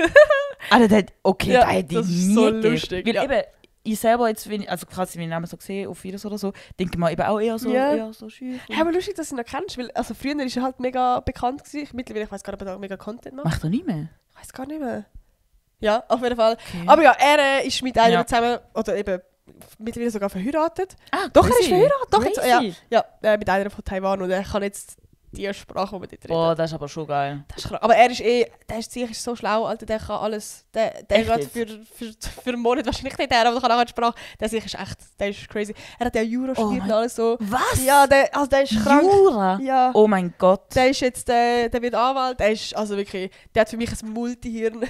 Alter, das Ja, hätte ich das ist nie so gegeben. lustig, Weil ja. eben, ich selber jetzt, wenn ich, also falls ich meinen Namen so sehe, auf Videos oder so, denke ich mir eben auch eher so, Ja. eher so schüch. Ja, aber lustig, dass du ihn noch kennst, weil also früher war er halt mega bekannt gewesen. Mittlerweile, ich weiß gar nicht, ob er da mega Content macht. Macht er nicht mehr? Ich weiß gar nicht mehr. Ja, auf jeden Fall. Okay. Aber ja, er ist mit einer Ja. zusammen, oder eben mittlerweile sogar verheiratet. Ah, Doch, er ist crazy. verheiratet. Doch, jetzt, Crazy. ja, mit einer von Taiwan und er kann jetzt die Sprache, die wir dort reden. Boah, das ist aber schon geil. Das ist krass. Aber er ist der ist sicher so schlau, Alter, der kann alles. Der Echt geht jetzt? für einen Monat wahrscheinlich nicht der, aber der kann auch die Sprache. Der sicher ist echt, der ist crazy. Er hat ja Jura Oh studiert und mein- alles so. Was? Ja, der ist krank. Jura? Ja. Oh mein Gott. Der ist jetzt, der wird Anwalt, der ist also wirklich, der hat für mich ein Multihirn.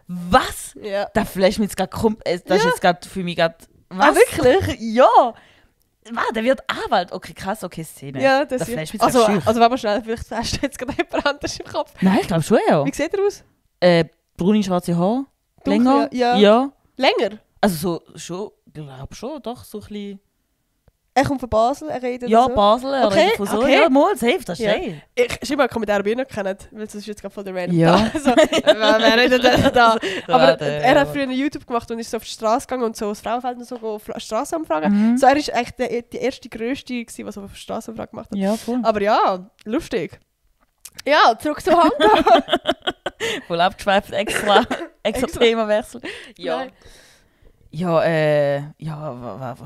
Was? Ja. Das flasht mich jetzt gerade das ist Ja. jetzt gerade für mich gerade... Ah, wirklich? Ja. Was, der wird Anwalt? Okay, krass, okay, Szene. Ja, das Das ist. flasht mich Also, gerade schüch. also wenn man schnell, vielleicht hast du jetzt gerade jemand anderes im Kopf. Nein, ich glaube schon, ja. Wie sieht er aus? Braune, schwarze Haare. Dunkel, Länger. ja. Ja. Länger? Also so, schon, ich glaube schon, doch, so ein bisschen... Er kommt von Basel, er redet Ja, so. Basel, er Okay, redet von so. okay. Ja, mal, safe, das ist Ja. schön. Schreib mal einen Kommentar, ob ihr ihn noch kennt, weil das ist jetzt gerade voll der Random. Ja. Also, wer redet denn da? Aber Warte, er hat ja. früher YouTube gemacht und ist so auf die Straße gegangen und so aus Frauenfeld und so auf die Straße umfragen. Mhm. So, er ist eigentlich die erste Größte, die so auf die Straße umfragen gemacht hat. Ja, voll. Aber ja, lustig. Ja, zurück zu Hongkong. Voll abgeschweift, extra Extra. Themawechsel. Ja. Nein. Ja, was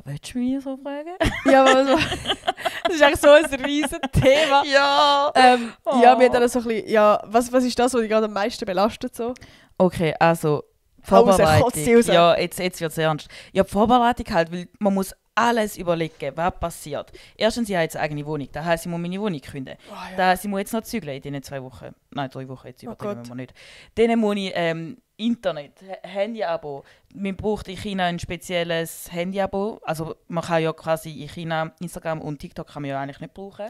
willst du mich so fragen? Ja, aber das ist eigentlich so ein riesen Thema. Ja. Ja, wir haben dann so ein bisschen, ja, was ist das, was dich gerade am meisten belastet? So? Okay, also Hau raus, Vorbereitung. kotz sie raus. Ja, jetzt wird es ernst. Ja, die Vorbereitung halt, weil man muss alles überlegen, was passiert. Erstens, ich habe jetzt eine eigene Wohnung. Das heisst, ich muss meine Wohnung kündigen. Oh, ja. Das heisst, ich muss jetzt noch zügeln in diesen 2 Wochen. Nein, 3 Wochen, jetzt Oh übertreiben Gott. wir nicht. Dann muss ich Internet, Handy-Abo. Man braucht in China ein spezielles Handy-Abo. Also man kann ja quasi in China Instagram und TikTok kann man ja eigentlich nicht brauchen.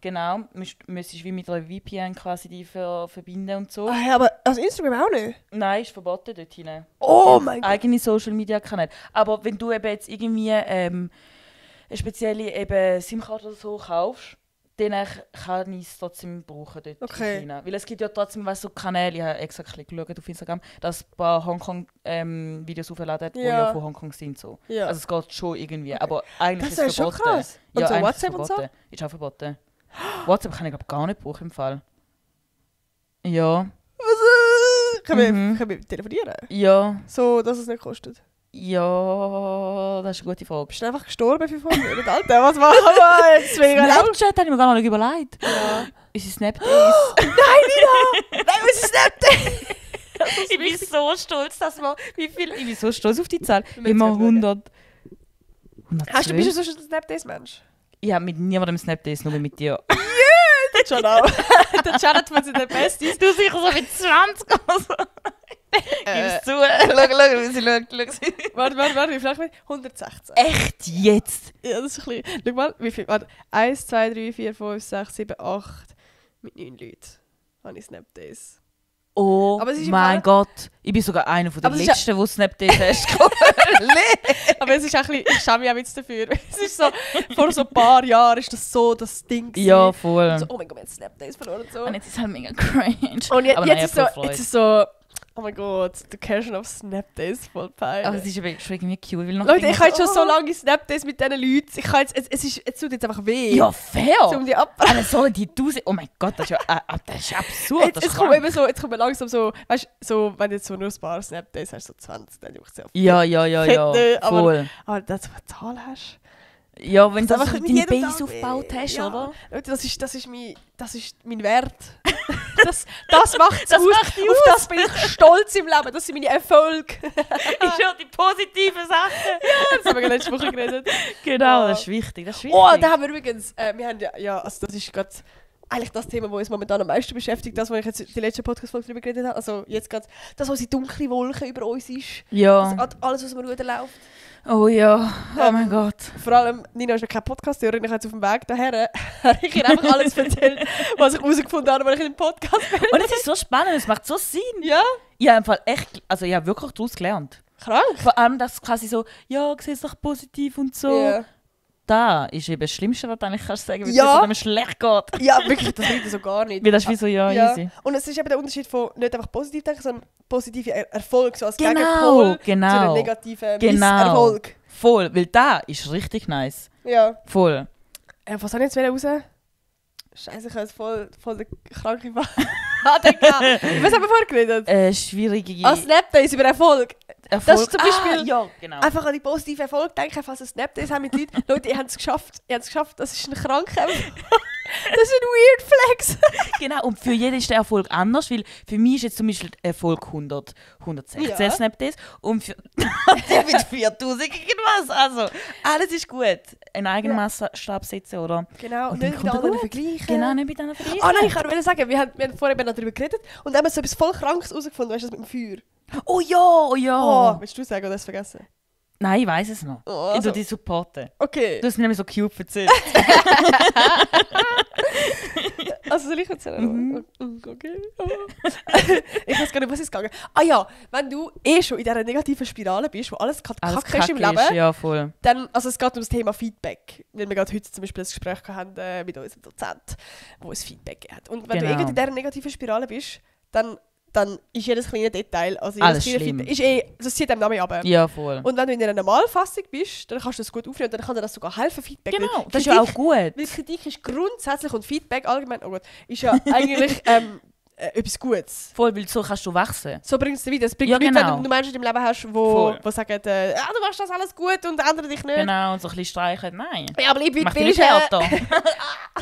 genau. Müsstest wie mit einer VPN quasi die verbinden und so. Ah, ja, aber also Instagram auch nicht? Nein, ist verboten dort hinein. Oh mein Gott. Eigene Social-Media-Kanäle. Aber wenn du eben jetzt irgendwie eine spezielle eben SIM-Karte oder so kaufst, dann kann ich es trotzdem brauchen dort Okay. in China. Weil es gibt ja trotzdem so Kanäle, ich habe extra ein bisschen geschaut auf Instagram, dass ein paar Hongkong-Videos aufgeladen die Ja. ja von Hongkong sind. So. Ja. Also es geht schon irgendwie, aber eigentlich Das ist es ist schon verboten. krass. Und Ja, so eigentlich WhatsApp ist und es so? verboten. Ist auch verboten. WhatsApp kann ich glaube gar nicht brauchen im Fall. Ja. Können wir telefonieren? Ja. So, dass es nicht kostet. Ja, das ist eine gute Frage. Bist du einfach gestorben für 5 Minuten? Alter, was machen wir jetzt? Mega laut. Snapchat habe ich mir gar nicht überlegt. Ja. Unsere Snapdays. Nein, was ist das? Ich bin so stolz, dass wir... Ich bin so stolz auf die Zahl. Wir müssen Immer jetzt 100... Bist du so ein Snapdays-Mensch? Ich habe mit niemandem Snapdays, nur mit dir. Das schon auch. Der Janet von den Besties. Du sicher so mit 20 oder so. Gib's zu. Schau, wie sie schaut. Warte, wie viel habe ich mit? 116. Echt jetzt? Ja, das ist ein bisschen... Schau mal, wie viel... Warte, 1, 2, 3, 4, 5, 6, 7, 8. Mit 9 Leuten habe ich Snapdays. Oh Aber es ist im mein Fall- Gott. Ich bin sogar einer der Aber es ist Letzten, die Snapdays hast. Aber es ist auch ein bisschen... Ich schäme mich auch jetzt dafür. Es ist so... Vor so ein paar Jahren ist das so das Ding gewesen. Ja, voll. So, oh mein Gott, wir haben Snapdays verloren und so. Und jetzt ist es halt mega cringe. Und Aber jetzt, nein, ist voll so, jetzt ist so... Oh mein Gott, du kennst schon auf Snapdays voll peinlich. Aber es ist aber schon irgendwie cute. Weil noch Leute, ich habe jetzt schon so oh. lange Snapdays mit diesen Leuten. Ich kann jetzt, es tut jetzt einfach weh. Ja, fair. So um die ab. Aber so die 1000... Oh mein Gott, das ist ja das ist absurd. Das Jetzt ist kommt krank. eben so, jetzt kommt langsam so, weißt du, so, wenn du jetzt so nur ein paar Snapdays hast, so 20, dann juckt es ja. Ja, Fett, aber- voll. Aber dass du eine Zahl hast. Ja, wenn du einfach einfach mit deine jedem Base Tag aufgebaut weh. hast, Ja. oder? Leute, das ist mein Wert. das macht es Das aus. macht dich Auf das bin ich stolz im Leben. Das sind meine Erfolge. Ich schon die positiven Sachen. Das haben wir letzte Woche geredet. Genau, Oh. das ist wichtig. Das ist wichtig. Oh, da haben wir übrigens, wir haben ja, also das ist gerade eigentlich das Thema, das uns momentan am meisten beschäftigt, das, was ich jetzt die letzte Podcast-Folge darüber geredet habe. Also jetzt gerade, das, was die dunkle Wolke über uns ist. Ja. Das, alles, was am Ruder läuft. Oh ja. Oh mein Gott. Vor allem, Nina ist noch keine Podcast-Hörerin, ich habe jetzt auf dem Weg daher, habe ich ihr einfach alles erzählt, was ich herausgefunden habe, als ich in den Podcast bin. Und es ist so spannend, es macht so Sinn. Ja, Ich habe im Fall echt, also ich habe wirklich daraus gelernt. krank. Vor allem, dass quasi so, ja, siehst doch positiv und so. Ja. Da ist eben das Schlimmste, was du eigentlich kannst sagen, wenn Ja. es einem schlecht geht. Ja, wirklich, das liegt so gar nicht. Weil das ist wie so, ja, easy. Und es ist eben der Unterschied von nicht einfach positiv denken, sondern positive Erfolg, so als Genau, Gegenpol zu einem genau. negativen Genau. Misserfolg. Voll, weil da ist richtig nice. Ja. Voll. Was habe ich jetzt raus? Scheiße, ich habe jetzt voll den kranken Fall. Was haben wir vorher geredet? Schwierige Snapdays über Erfolg. Erfolg. Das ist zum Beispiel ja, genau. einfach an die positiven Erfolg denken, einfach an Snapdays haben mit Leuten. Leute, ihr habt es geschafft. Das ist ein Kranker. Das ist ein Weird Flex. Genau, und für jeden ist der Erfolg anders, weil für mich ist jetzt zum Beispiel Erfolg 116 Ja. Snapdays und für mit 4000 irgendwas. Also, alles ist gut. Einen eigenen Ja. Maßstab setzen, oder? Genau, Und und dann nicht kommt mit er anderen gut. vergleichen. Genau, nicht mit denen vergleichen. Ah nein, ich wollte sagen, wir haben vorher eben noch darüber geredet und dann haben wir so etwas voll Krankes herausgefunden, weißt du, das mit dem Feuer. Oh ja, oh ja. Oh, willst du sagen oder hast du es vergessen? Nein, ich weiß es noch. Oh, Ich also. tue dich supporten. Okay. Du hast mir nämlich so cute erzählt. Also soll ich erzählen? Okay. Ich weiß gar nicht, was ist gegangen. Ah ja, wenn du schon in dieser negativen Spirale bist, wo alles gerade Alles kacke ist im kacke Leben, ja voll. dann, also es geht um das Thema Feedback. Weil wir gerade heute zum Beispiel ein Gespräch hatten mit unserem Dozent, der uns Feedback gegeben hat. Und wenn du Genau. irgendwie in dieser negativen Spirale bist, dann ist jedes kleine Detail, also jedes Alles kleine schlimm. Feedback, das zieht einem Namen ab. Ja, voll. Und wenn du in einer Normalfassung bist, dann kannst du das gut aufnehmen und dann kann dir das sogar helfen, Feedback. Genau, Weil das ist ja auch gut. Weil Kritik ist grundsätzlich und Feedback allgemein, oh Gott, ist ja eigentlich etwas Gutes. Voll, weil so kannst du wachsen. So bringt es dir weiter. Es bringt Ja, Leute, genau. wenn du Menschen in deinem Leben hast, Voll. die sagen, du machst das alles gut und ändere dich nicht. Genau, und so ein bisschen streichen. Nein. Ja, bleib wie Mach du dich nicht bist. härter.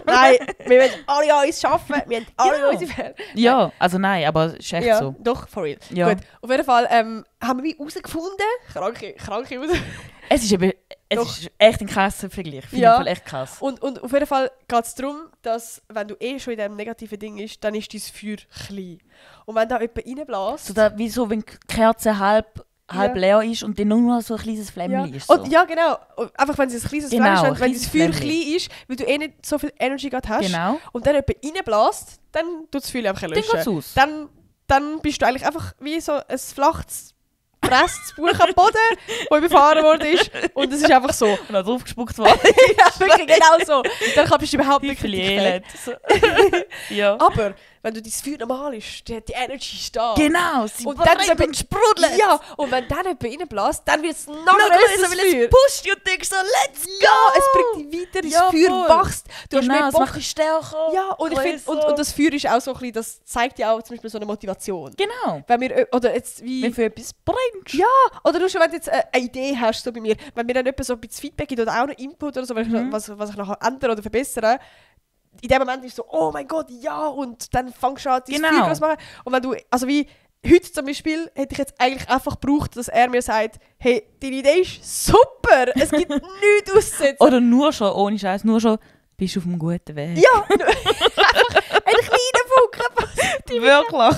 Nein, wir wollen alle an uns arbeiten, wir haben alle Genau. unsere Fälle. Ja, also nein, aber es ist echt Ja, so. doch, for real. Ja. Gut, auf jeden Fall haben wir wie herausgefunden, kranke Es ist eben, Doch. ist echt ein krasser Vergleich. Finde Ja. ich voll echt krass. Und auf jeden Fall geht es darum, dass wenn du schon in diesem negativen Ding bist, dann ist dein Feuer klein. Und wenn da jemand reinbläst... So da, wie so, wenn die Kerze halb halb leer ist und dann nur noch so ein kleines Flämmchen ist. Und, ja, genau. Und einfach wenn es ein kleines Flämmchen ist, wenn das Feuer Flämmchen. klein ist, weil du nicht so viel Energy gerade hast Genau. und dann jemand reinbläst, dann tut das Feuer einfach Dann löschen. geht's aus. Dann bist du eigentlich einfach wie so ein flaches, gepresstes Buch am Boden, das überfahren worden ist. Und es ist einfach so. Und dann draufgespuckt worden. Ja, wirklich genau so. Dann kannst du überhaupt nicht Viel kritikfähig. Elend. So. Ja. Aber wenn du dein Feuer normal ist, die Energy ist da. Genau, sie Und dann brennt und sprudelt. Ja, und wenn dann jemand reinbläst, dann wird es noch Noch größer, größer, weil es Feuer. pusht und denkst so, let's go! Ja, es bringt dich weiter, das Ja, Feuer voll. wächst. Du hast mehr Genau, es Bock. macht dich stärker. Ja, und ich finde, grösser. und das Feuer ist auch so ein bisschen, das zeigt ja auch zum Beispiel so eine Motivation. Genau. Wenn wir, oder jetzt wie... Wenn du für etwas brennst. Ja, oder du schon, wenn du jetzt eine Idee hast, so bei mir, wenn mir dann jemand so ein bisschen Feedback gibt oder auch noch Input oder so, was ich noch ändern oder verbessern, in dem Moment ist so, oh mein Gott, ja, und dann fängst du an, dein Genau. Feuer zu machen. Und wenn du, also wie heute zum Beispiel, hätte ich jetzt eigentlich einfach gebraucht, dass er mir sagt, hey, deine Idee ist super, es gibt nichts auszusetzen. Oder nur schon, ohne Scheiß, nur schon, bist du auf einem guten Weg. Ja, einfach ein kleiner Funken. Wirklich.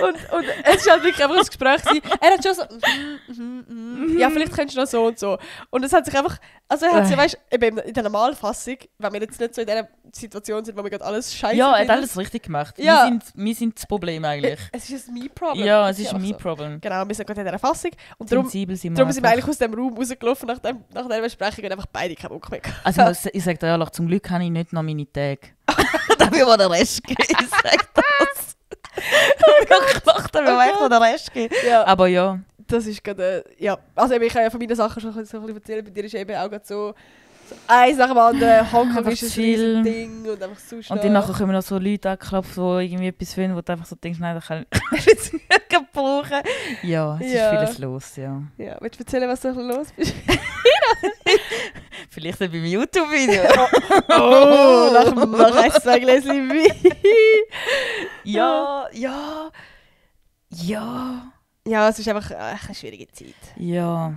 Und es war halt wirklich einfach ein Gespräch gewesen. Er hat schon so, ja, vielleicht könntest du noch so und so. Und es hat sich einfach, also er hat sich, weißt du, eben in der Normalfassung, wenn wir jetzt nicht so in dieser Situation sind, wo wir gerade alles scheiße Ja, er hat finden. alles richtig gemacht. Ja. Wir sind das Problem eigentlich. Es ist ein Me-Problem. Ja, es ist einfach ein so. Me-Problem. Genau, wir sind gerade in dieser Fassung. Und darum Sensibel sind sind wir einfach. eigentlich aus dem Raum rausgelaufen nach dieser Besprechung und einfach beide keinen Bock mehr gehabt. Also ich sage dir ehrlich, zum Glück habe ich nicht noch meine Tage. Da will man den Rest geben, ich sage das. Da will man echt noch den Rest geben. Ja, Aber ja, das ist gerade, ja. Also eben, ich kann ja von meinen Sachen schon so ein bisschen erzählen. Bei dir ist eben auch gerade so eins nach dem anderen. Hongkong Einfach ist ein zu viel. riesen Ding und einfach so und dann nachher kommen noch so Leute angeklopft, die irgendwie etwas finden, wo du einfach so denkst, nein, das kann ich nicht brauchen. Ja, es Ja. ist vieles los, ja. Ja, willst du erzählen, was da los ist? Vielleicht nicht beim YouTube-Video. Oh, nach ein, zwei Gläschen Wein. Ja. Ja, es ist einfach eine schwierige Zeit. Ja.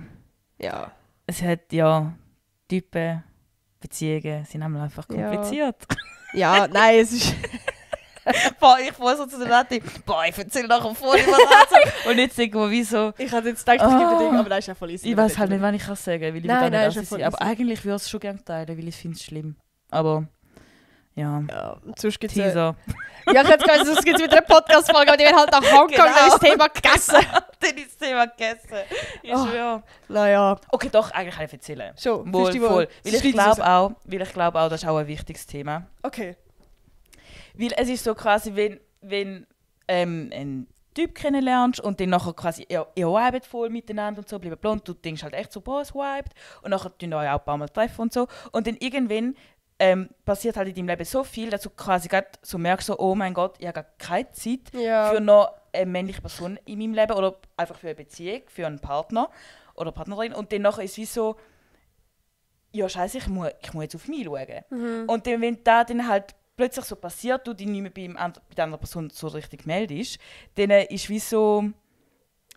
Ja. Es hat, Typen, Beziehungen sind einfach kompliziert. Ja, nein, es ist... Boah, ich fuhr so zu der Nati, ich erzähle nachher voll über das. Und jetzt denke ich mir, wieso? Ich hatte jetzt gedacht, ich gebe dir Ding, aber das ist ja voll easy. Ich weiß halt nicht, wann ich kann sagen, weil ich Nein, will nein, nicht ist ja voll Aber easy. eigentlich würde ich es schon gerne teilen, weil ich finde es schlimm. Aber, ja. Ja, und sonst gibt es... Teaser. Ja, ich hätte gesagt, sonst gibt es wieder eine Podcast-Folge, aber die werden halt nach Hongkong, Genau. dann ist das Thema gegessen. Dann ist das Thema gegessen. Ich Oh. schwöre. Naja, Okay, doch, eigentlich kann ich erzählen. schon. Wohl, Fühlst du dich voll. wohl? Weil ich glaube auch, das ist auch ein wichtiges Thema. Okay. Weil es ist so quasi, wenn ein Typ kennenlernst und dann nachher quasi, ihr vibet voll miteinander und so, blablabla, und du denkst halt echt so, boah, es vibet. Und nachher tun euch auch ein paar Mal treffen und so. Und dann irgendwann passiert halt in deinem Leben so viel, dass du quasi gerade so merkst, so, oh mein Gott, ich habe gar keine Zeit Ja. für noch eine männliche Person in meinem Leben oder einfach für eine Beziehung, für einen Partner oder Partnerin. Und dann nachher ist es wie so, ja scheiße, ich muss jetzt auf mich schauen. Und dann, wenn das dann halt plötzlich so passiert, du dich nicht mehr bei der anderen Person so richtig meldest, dann ist wie so,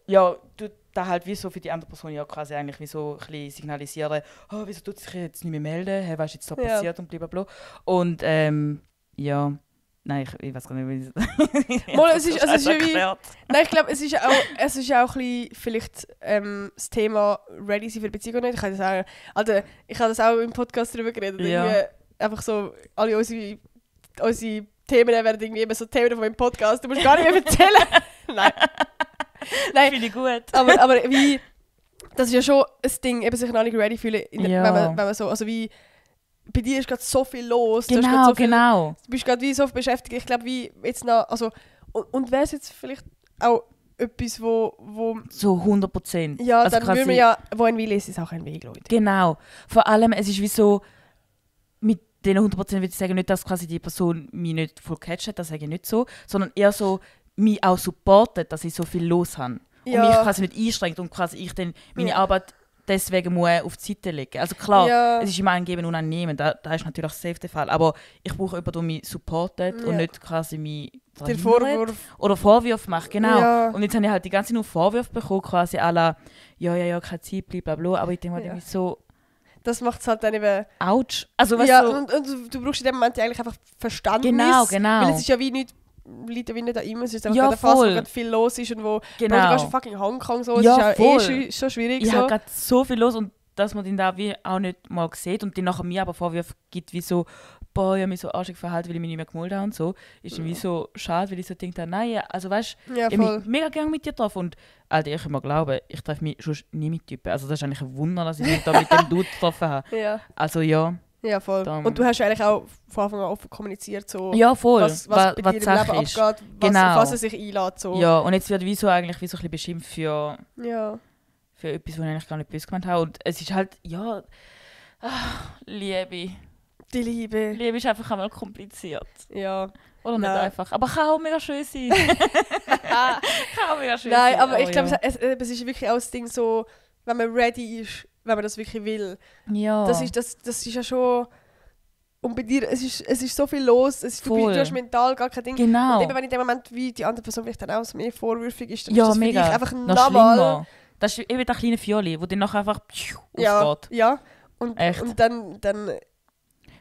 ja, du da halt wie so für die andere Person ja quasi eigentlich wie so ein bisschen signalisieren, oh, wieso tut sich jetzt nicht mehr melden, hey, was ist jetzt so Ja. passiert und blablabla. Und ja, nein, ich weiß gar nicht, wie Mal, es ist wie- erklärt. Nein, ich glaube, es ist auch ein bisschen vielleicht das Thema ready sein für Beziehungen nicht. Ich kann das auch, also, ich habe das auch im Podcast darüber geredet. Ja. Irgendwie einfach so, alle unsere Themen werden irgendwie immer so Themen von meinem Podcast. Du musst gar nicht mehr erzählen. Nein, Finde ich gut. aber wie, das ist ja schon ein Ding, eben sich noch nicht ready fühlen, Ja. wenn man so, also wie, bei dir ist gerade so viel los. Du hast grad Genau, so viel, genau. Du bist gerade wie so beschäftigt. Ich glaube, wie jetzt noch, also, und wäre es jetzt vielleicht auch etwas, wo So 100%. ja, Also dann würde man ja, wo ein Wille ist, ist auch ein Weg, Leute. Genau. Vor allem, es ist wie so, mit den 100% würde ich sagen, nicht, dass quasi die Person mich nicht voll catcht, das sage ich nicht so, sondern eher so, mich auch supportet, dass ich so viel los habe. Ja. Und mich quasi nicht einschränkt und quasi ich dann meine Ja. Arbeit deswegen muss auf die Seite legen. Also klar, Ja. es ist immer ein Geben und ein Nehmen, da ist natürlich safe der Fall, aber ich brauche jemanden, der mich supportet und Ja. nicht quasi mich Der daran hindert Vorwurf. oder Vorwürfe macht, genau. Ja. Und jetzt habe ich halt die ganze Zeit nur Vorwürfe bekommen, quasi à la, ja, keine Zeit, blablabla, aber ich denke mir Ja. irgendwie so, Das macht es halt dann eben. ouch. Also weißt Ja, du, und du brauchst in dem Moment ja eigentlich einfach Verständnis. Genau. Weil es ist ja wie nicht. Leute wie nicht an ihm. Es ist einfach Ja, gerade eine Phase, wo voll. gerade viel los ist und wo Genau. Bro, du gehst in fucking Hongkong so. Ja, es ist auch voll. schon schwierig. Ich so. habe gerade so viel los und dass man den da wie auch nicht mal sieht und den nachher mir aber Vorwürfe gibt, wie so, boah, ich habe mich so arschig verhalten, weil ich mich nicht mehr gemolden habe und so, ist irgendwie so schade, weil ich so denke, nein, also weißt du, Ja, ich habe voll. mich mega gerne mit dir getroffen und Alter, ich kann mir glauben, ich treffe mich schon nie mit Typen. Also das ist eigentlich ein Wunder, dass ich mich da mit dem Dude getroffen habe. Ja. Also ja. Ja, voll. Darum- Und du hast eigentlich auch von Anfang an offen kommuniziert, so, Ja, voll. was bei dir im Sache Leben ist. abgeht, Genau. was er sich einlädt. So. Ja, und jetzt wird wie so eigentlich wie so ein bisschen beschimpft für Ja. etwas, was ich eigentlich gar nicht böse gemeint habe. Und es ist halt, ja, Liebe. Die Liebe. Liebe ist einfach einmal kompliziert. Ja. Oder nicht Nein. einfach. Aber kann auch mega schön sein. Kann auch mega schön Nein, sein. aber ich glaube, ja. es ist wirklich auch das Ding so, wenn man ready ist, wenn man das wirklich will. Ja. Das ist ja schon... Und bei dir, es ist so viel los, Voll. du hast mental gar kein Ding. Genau. Und eben, wenn in dem Moment wie die andere Person vielleicht dann auch mehr vorwürfig ist, dann Ja, ist das für mega. dich einfach Noch normal. schlimmer. Das ist eben der kleine Fioli, wo dann nachher einfach Ja, aufgeht. ja. Und Echt. dann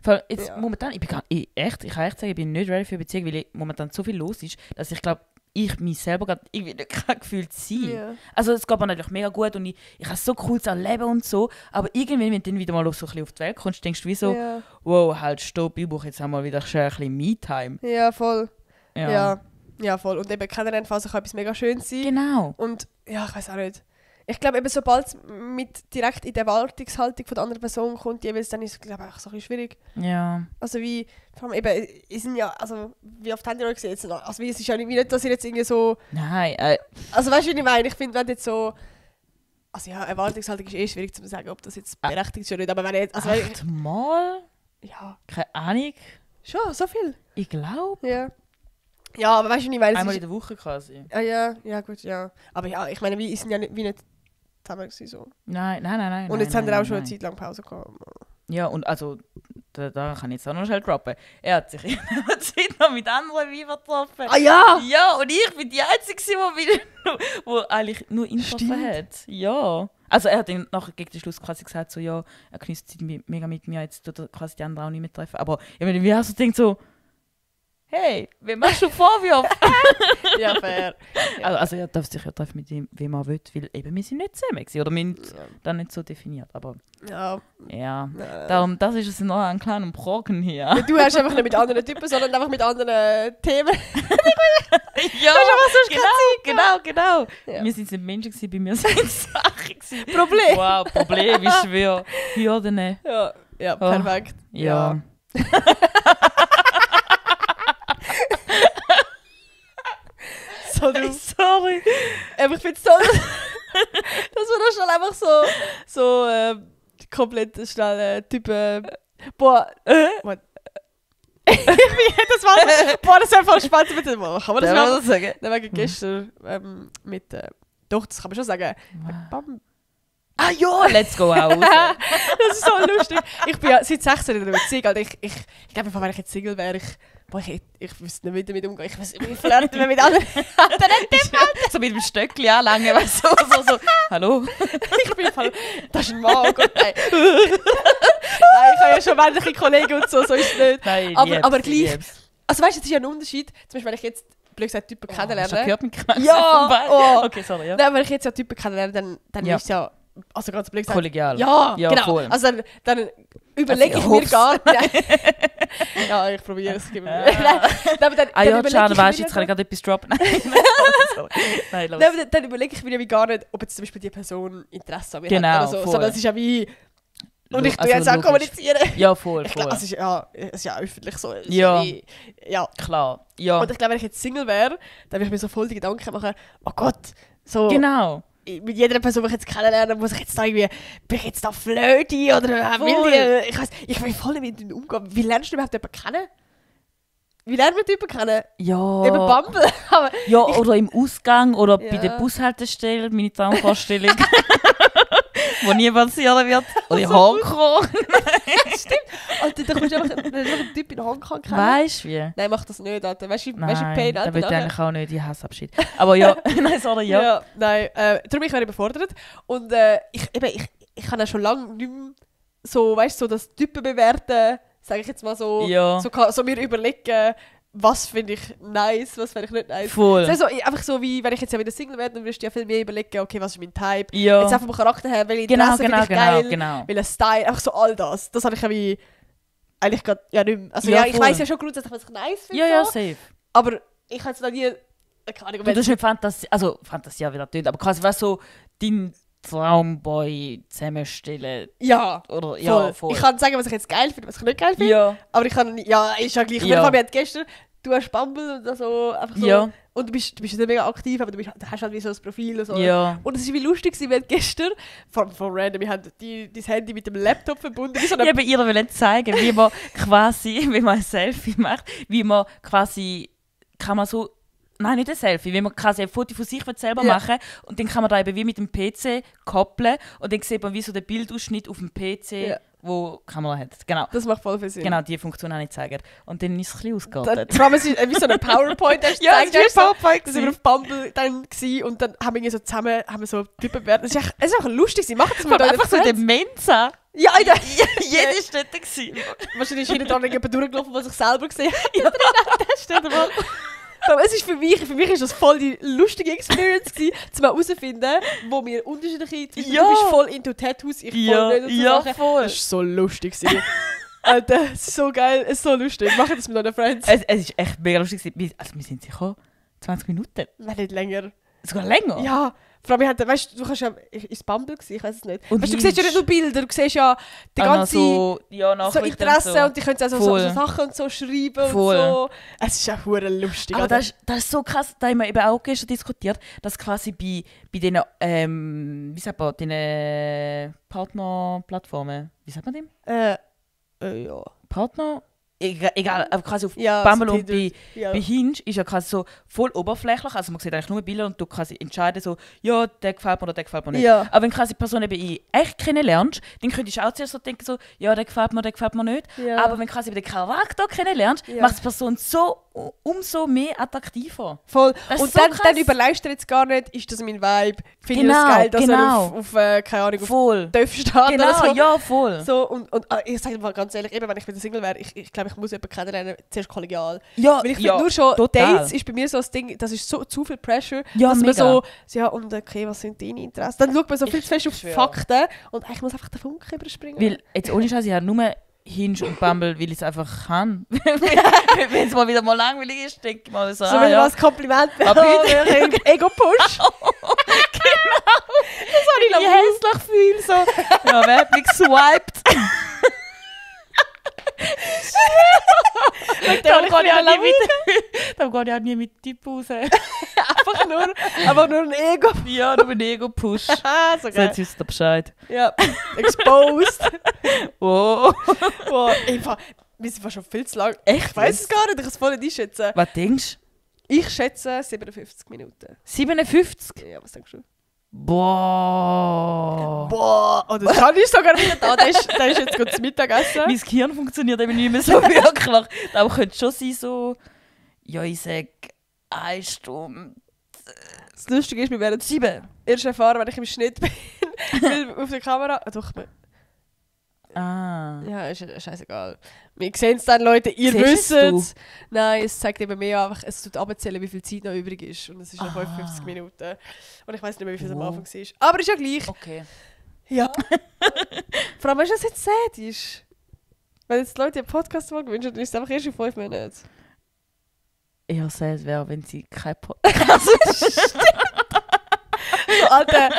Vor allem jetzt Ja. momentan, ich kann echt sagen, ich bin nicht ready für eine Beziehung, weil momentan so viel los ist, dass ich glaube, ich mich selber gerade irgendwie nicht gefühlt sein. ja. Also es geht mir natürlich mega gut und ich habe so cooles Erleben und so, aber irgendwann, wenn du dann wieder mal so ein bisschen auf die Welt kommst, denkst du wie so, Ja. wow, halt stopp, ich brauche jetzt einmal wieder schön ein bisschen Me-Time. Ja, voll. Ja. Ja. Ja, voll. Und eben Kennenlernphase kann etwas mega Schönes sein. Genau. Und ja, ich weiß auch nicht. Ich glaube, eben sobald es direkt in die Erwartungshaltung von der anderen Person kommt, jeweils, dann ist es, glaube ich, auch so ein bisschen schwierig. Ja. Also wie, vor allem eben, ich sind ja, also wie oft habt ihr euch gesehen? Jetzt? Also wie, es ist ja nicht, dass ihr jetzt irgendwie so, Nein, also weißt du, wie ich meine? Ich finde, wenn jetzt so, also ja, Erwartungshaltung ist eh schwierig zu sagen, ob das jetzt berechtigt ist oder nicht, aber wenn jetzt, also wenn ich, 8-mal? ja, Keine Ahnung. schon, so viel. Ich glaube. Ja. Ja, aber weißt du, wie ich meine? Es Einmal ist, in der Woche quasi. ja, gut, ja. Aber ja, ich meine, wir sind ja nicht, wie nicht zusammen gewesen, so. Nein. Und jetzt nein, haben wir auch schon nein. eine Zeit lang Pause gehabt. Ja, und also, da kann ich jetzt auch noch schnell droppen. Er hat sich in der Zeit noch mit anderen Weibern getroffen. Ah ja! Ja, und ich bin die Einzige, die eigentlich nur ihn getroffen Stimmt. hat. Ja. Also er hat dann nachher gegen den Schluss quasi gesagt, so ja, er genießt Zeit mega mit mir, jetzt tut er quasi die anderen auch nicht mehr treffen. Aber ich meine, wie hast du gedacht so, hey, wem machst du Vorwürfe? Ja, fair. Also er darf sich ja treffen mit dem, wem er will, weil eben wir sind nicht zusammen gewesen, oder wir sind dann nicht so definiert, aber Ja. ja. Darum, das ist es noch ein kleiner Brocken hier. Du hast einfach nicht mit anderen Typen, sondern einfach mit anderen Themen. Ja, so genau. Ja. Wir sind nicht Menschen gewesen, bei mir sind es Sachen gewesen. Problem. Wow, Problem, ich schwöre. Hürden. Ja, perfekt. Ja. So du. Sorry. Aber ich finde es toll, dass wir da schnell einfach so komplett schnell Typen. Boah. What? Das war boah, das wäre voll spannend mit dem. Kann man das machen? sagen? Dann wegen gestern mit. Doch, das kann man schon sagen. Bam. Ah ja, let's go out. Das ist so lustig. Ich bin ja seit 16 in einer Beziehung. Also ich glaube, wenn ich jetzt Single wäre, ich wüsste nicht, wie damit umgehen. Ich flirte mit anderen. So mit dem Stöckchen anlangen, weißt du, so. Hallo? Ich bin voll. Das ist ein Mann, oh Gott, nein. Nein, ich habe ja schon männliche Kollegen und so ist es nicht. Nein, Aber gleich. Also weißt du, es ist ja ein Unterschied. Zum Beispiel, wenn ich jetzt blöd gesagt Typen Hast du kennenlerne. gehört mit Knacken? Ja, oh. Okay, sorry, ja. Nein, wenn ich jetzt ja Typen kennenlerne, dann Ja. ist es ja. Also ganz blöd gesagt. Kollegial. Ja, Ja, genau. voll. Also dann überlege ich mir hoff's. gar nicht. Ja, ich probiere es. Nein, aber dann Ah ja, überlege schade, ich mir weißt du, jetzt kann ich gar- gerade etwas droppen. Sorry. Nein, los. Nein, aber dann überlege ich mir ja wie gar nicht, ob jetzt zum Beispiel die Person Interesse an mir Genau, hat oder so. voll. Sondern es ist ja wie... Und ich tue Also jetzt auch logisch. kommunizieren. Ja, voll, Ich voll. glaube, es ist ja öffentlich so. Es ist Ja. wie- ja. Klar, ja. Und ich glaube, wenn ich jetzt Single wäre, dann würde ich mir so voll die Gedanken machen, oh Gott, so Genau. mit jeder Person, die ich jetzt kennenlerne, muss ich jetzt da irgendwie, bin ich jetzt da flirty oder Voll. ich will voll nicht mit ihnen umgehen. Wie lernst du überhaupt jemanden kennen? Wie lernt man Typen kennen? Ja. Über Bumble. Aber Ja, oder im Ausgang oder Ja. bei der Bushaltestelle, meine Traumvorstellung. Wo nie passieren wird. Oder in Hongkong. Alter, da kommst du einfach einen Typ in Hongkong kennen. Weißt du wie? Nein, mach das nicht, Alter. Weißt du, wie Nein, Pain, da Alter? will ich eigentlich auch nicht, ich hasse Abschied. Aber ja, nein, sorry, ja. Nein, darum ich wäre überfordert. Und ich kann ja schon lange nicht mehr so, weißt du, so das Typen bewerten, sage ich jetzt mal so, Ja. so mir überlegen, was finde ich nice, was finde ich nicht nice. Voll. Es ist so, einfach so, wie wenn ich jetzt ja wieder Single werde, dann wirst du ja viel mehr überlegen, okay, was ist mein Type. Ja. Jetzt einfach vom Charakter her, welche Genau, Interessen finde ich geil, genau. welchen Style, einfach so all das. Das habe ich ja wie eigentlich gerade ja nicht mehr. Also Ja, ja, ich voll. weiss ja schon grundsätzlich, was ich nice finde. Ja, so, safe. aber ich habe jetzt noch nie keine Ahnung, Du, das ist nicht Fantasie, also Fantasie ja wieder tönt, aber quasi was so dein Traumboy zusammenstellen. ja, Oder, ja, voll. Ich kann sagen, was ich jetzt geil finde, was ich nicht geil finde. Ja. Aber ich kann nicht, ja, ist ja gleich. Ja. Ja. Wir hatten gestern, du hast Bumble und so, einfach so. Ja. Und du bist nicht mega aktiv, aber du hast halt wie so ein Profil und so. Ja. Und es war wie lustig, wir hatten gestern, von random, wir haben dein Handy mit dem Laptop verbunden. Wie so Ich wollte ihr zeigen, wie man quasi, wie man ein Selfie macht, wie man quasi, kann man so, nein, nicht ein Selfie, wie man quasi ein Foto von sich selber Ja. machen und dann kann man da eben wie mit dem PC koppeln und dann sieht man wie so den Bildausschnitt auf dem PC, Ja. wo die Kamera hat. Genau. Das macht voll viel Sinn. Genau, diese Funktion habe ich gezeigt. Und dann ist es ein bisschen Dann, ausgeartet. vor allem, es ist wie so ein PowerPoint, hast du Ja, gezeigt, es hast war so- ein PowerPoint Da sind wir auf Bumble dann gewesen, und dann haben wir irgendwie so zusammen so Typen bewertet. Es ist auch lustig, sie machen das mit Aber euren einfach so in der Friends. Mensa. Ja, in der, Jeder ist dort gewesen. wahrscheinlich ist jeder dran jemand durchgelaufen, der sich selber gesehen hat. Ja, das stimmt mal. Aber es ist für mich ist das voll die lustige Experience gewesen, zu mal herauszufinden, wo wir unterschiedliche Typen. Ja. Du bist voll into Tattoos, ich Ja, voll nicht und so ja, Sachen. voll. Das ist so lustig gewesen. Alter, es ist so geil, es ist so lustig. Mach das mit deinen Friends. Es ist echt mega lustig. Also wir sind sicher 20 Minuten. Nein, nicht länger. Sogar länger. Ja, vor allem, weißt du, kannst ja, ist Bumble gewesen, ich weiß es nicht. Und Weißt, du siehst ja nicht nur Bilder, du siehst ja die Auch noch ganze so, ja, so Nachrichten Interessen so. und die können auch so Voll. Sachen und so schreiben Voll. und so. Es ist ja hure lustig. Aber Alter. das ist so krass, da haben wir eben auch gestern diskutiert, dass quasi bei diesen, wie sagt man, diesen Partnerplattformen, wie sagt man dem? Ja. Partner? Egal, aber quasi auf Ja, Bumble so und Tinder. bei Ja. Hinge ist ja quasi so voll oberflächlich, also man sieht eigentlich nur Bilder und du quasi entscheiden so, ja, der gefällt mir oder der gefällt mir nicht. Ja. Aber wenn quasi die Person eben in echt kennenlernst, dann könntest du auch zuerst so denken so, ja, der gefällt mir nicht. Ja. Aber wenn du quasi den Charakter kennenlernst, Ja. macht die Person so umso mehr attraktiver. Voll. Das ist Und so dann, krass. dann überlegst du jetzt gar nicht, ist das mein Vibe? Finde ich Genau, das geil, dass genau. er auf keine Ahnung, auf Voll. Dörf steht Genau, oder so. ja, voll. So, und ich sage mal ganz ehrlich, eben, wenn ich wieder Single wäre, ich glaube, ich muss jemanden kennenlernen, zuerst kollegial. Ja, Weil ich ja, finde nur schon, total. Dates ist bei mir so ein Ding, das ist so zu viel Pressure, Ja, dass man mega. so, ja, und okay, was sind deine Interessen? Dann schaut man so viel zu fest auf schwöre. Fakten und eigentlich muss einfach der Funke überspringen. Weil, jetzt ohne Scheiß, ich habe nur Hinge und Bumble, weil ich es einfach kann. Wenn es mal wieder mal langweilig ist, denke ich mal so, so will ja. als Kompliment Aber bitte. Ego-Push. Ich hässlich fühle, so. Ja, wer hat mich geswiped? Darum gehe ich auch nie mit. Darum gehe ich auch nie mit Typ raus. einfach nur ein Ego. Ja, nur ein Ego-Push. Ah, so So, geil. jetzt wisst ihr Bescheid. Ja, exposed. Oh. Wow, wir sind fast schon viel zu lang. Echt? Ich weiß es gar nicht, ich kann es voll nicht einschätzen. Was denkst Ich schätze 57 Minuten. du? 57? Ja, was denkst du? Boah. Boah, oh, das kann ich sogar wieder da. Der ist jetzt gut zum Mittagessen. Mein Gehirn funktioniert eben nicht mehr so wirklich. Aber könnte schon sein, so, ja, ich sag 1 Stunde. Das Lustige ist, wir werden 7. erst erfahren, wenn ich im Schnitt bin. Weil auf der Kamera. Doch, Ah. ja, ist scheißegal. Wir sehen es dann, Leute, ihr Siehst wisst es es. Nein, es zeigt eben mehr einfach, es tut abzählen, wie viel Zeit noch übrig ist. Und es ist noch 55 Minuten. Und ich weiß nicht mehr, wie viel es am Wow. Anfang war. Aber ist ja gleich. Okay. Ja. Vor allem, weißt du, was jetzt sad ist? Wenn jetzt die Leute einen Podcast mal gewünscht, dann ist es einfach erst in 5 Minuten. Ja, sehr es wäre, wenn sie kein Podcast So, Alter,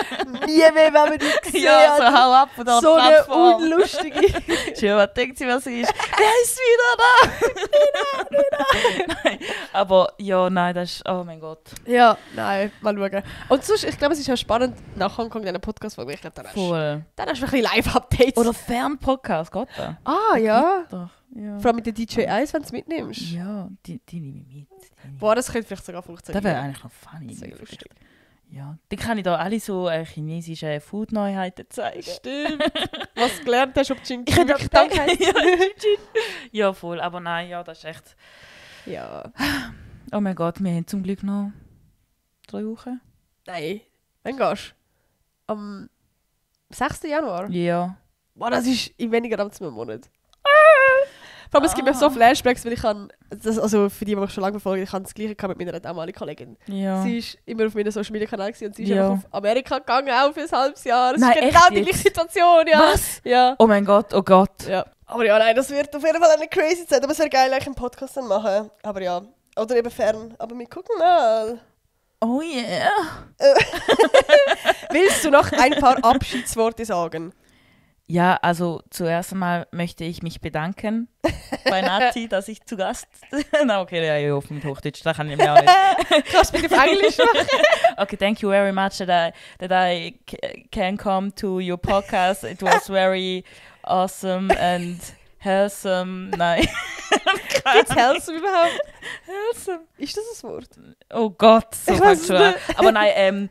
nie mehr, wenn wir dich sehen. Ja, so Alter. hau ab von der So eine Plattform. unlustige. Schön, was denkt sie, was sie ist? Wer ist wieder da? Nein, aber ja, nein, das ist, oh mein Gott. Ja, nein, mal schauen. Und sonst, ich glaube, es ist auch spannend, nach Hongkong diesen Podcast-Folge, ich glaube, dann hast Voll. du ein bisschen Live-Updates. Oder Fernpodcast, geht das? Ah, ja. Doch, ja. Vor allem mit der DJ-Eis, wenn du es mitnimmst. Ja, die nehme ich mit. Boah, das könnte vielleicht sogar funktionieren. Das wäre eigentlich noch funny. Das wäre lustig. Ja, dann kann ich da alle so chinesische Food-Neuheiten zeigen. Stimmt. Was du gelernt hast, ob Jin Ich hätte King gedacht, Dank ja, ja, voll. Aber nein, ja, das ist echt... Ja. Oh mein Gott, wir haben zum Glück noch 3 Wochen. Nein. Wann gehst du? Am 6. Januar? Ja. Boah, das ist in weniger als einem Monat. Vor allem, es gibt mir so Flashbacks, weil ich kann, also für die mich schon lange verfolgen, ich habe das Gleiche mit meiner damaligen Kollegin. Ja. Sie ist immer auf meinem Social Media Kanal und sie ist Ja. einfach auf Amerika gegangen, auch für ein halbes Jahr. Es Nein, ist genau echt die gleiche jetzt? Situation, ja. Was? Ja. Oh mein Gott, oh Gott. Ja. Aber ja, nein, das wird auf jeden Fall eine crazy Zeit. Aber es wäre geil, einen Podcast dann machen. Aber ja, oder eben fern. Aber wir gucken mal. Oh yeah. Willst du noch ein paar Abschiedsworte sagen? Ja, also zuerst einmal möchte ich mich bedanken bei Nati, dass ich zu Gast... Na okay, ja, ich hoffe mit Hochdeutsch, da kann ich mir auch nicht. Kannst du bitte auf Englisch machen? Okay, thank you very much that I can come to your podcast. It was very awesome and wholesome. Nein. Gibt's Wholesome überhaupt? Wholesome. Ist das ein Wort? Oh Gott, so Ich weiss fängt schon an. Aber nein,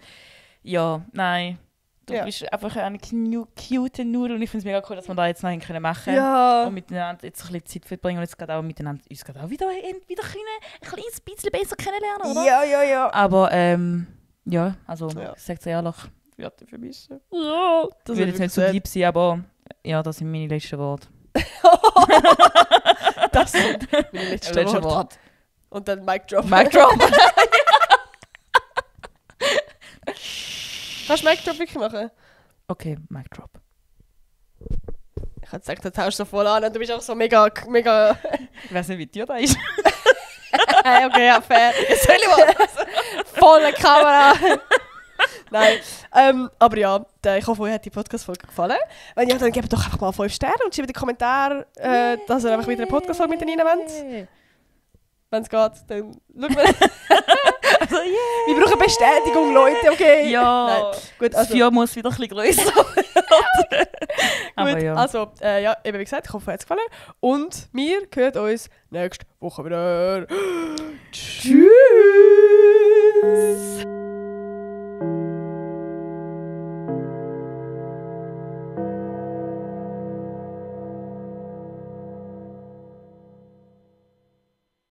ja, nein. Du Ja. bist einfach eine cute Nudel und ich finde es mega cool, dass wir da jetzt noch machen können. Ja. Und miteinander jetzt ein bisschen Zeit verbringen und jetzt gerade auch miteinander uns gerade auch wieder können, ein kleines bisschen besser kennenlernen, oder? Ja. Aber ja, also Ja. ich sage es ehrlich, ich werde dich vermissen. Ja. Ich will jetzt nicht so deep sein, aber ja, das sind meine letzten Worte. Das sind meine letzten Worte. Und dann Mic Drop. Mic Drop. Kannst du Mic Drop wirklich machen? Okay, Mic Drop. Ich hätte gesagt, du tauschst so voll an und du bist auch so mega... Ich weiß nicht, wie dir da ist. Okay, ja, fair. Jetzt soll ich mal... Volle Kamera. Nein. Aber ja, ich hoffe, euch hat die Podcast-Folge gefallen. Wenn ja, dann gebt doch einfach mal 5 Sterne und schreibt in die Kommentare, dass ihr einfach wieder eine Podcast-Folge mit rein wollt. Wenn es geht, dann schauen wir. Also, yeah. Wir brauchen Bestätigung, Leute, okay? Ja, Nein. Gut, das also, Feuer muss wieder ein bisschen grösser. Aber gut, ja. also ja, eben wie gesagt, ich hoffe, euch hat es gefallen. Und wir hören uns nächste Woche wieder. Tschüss.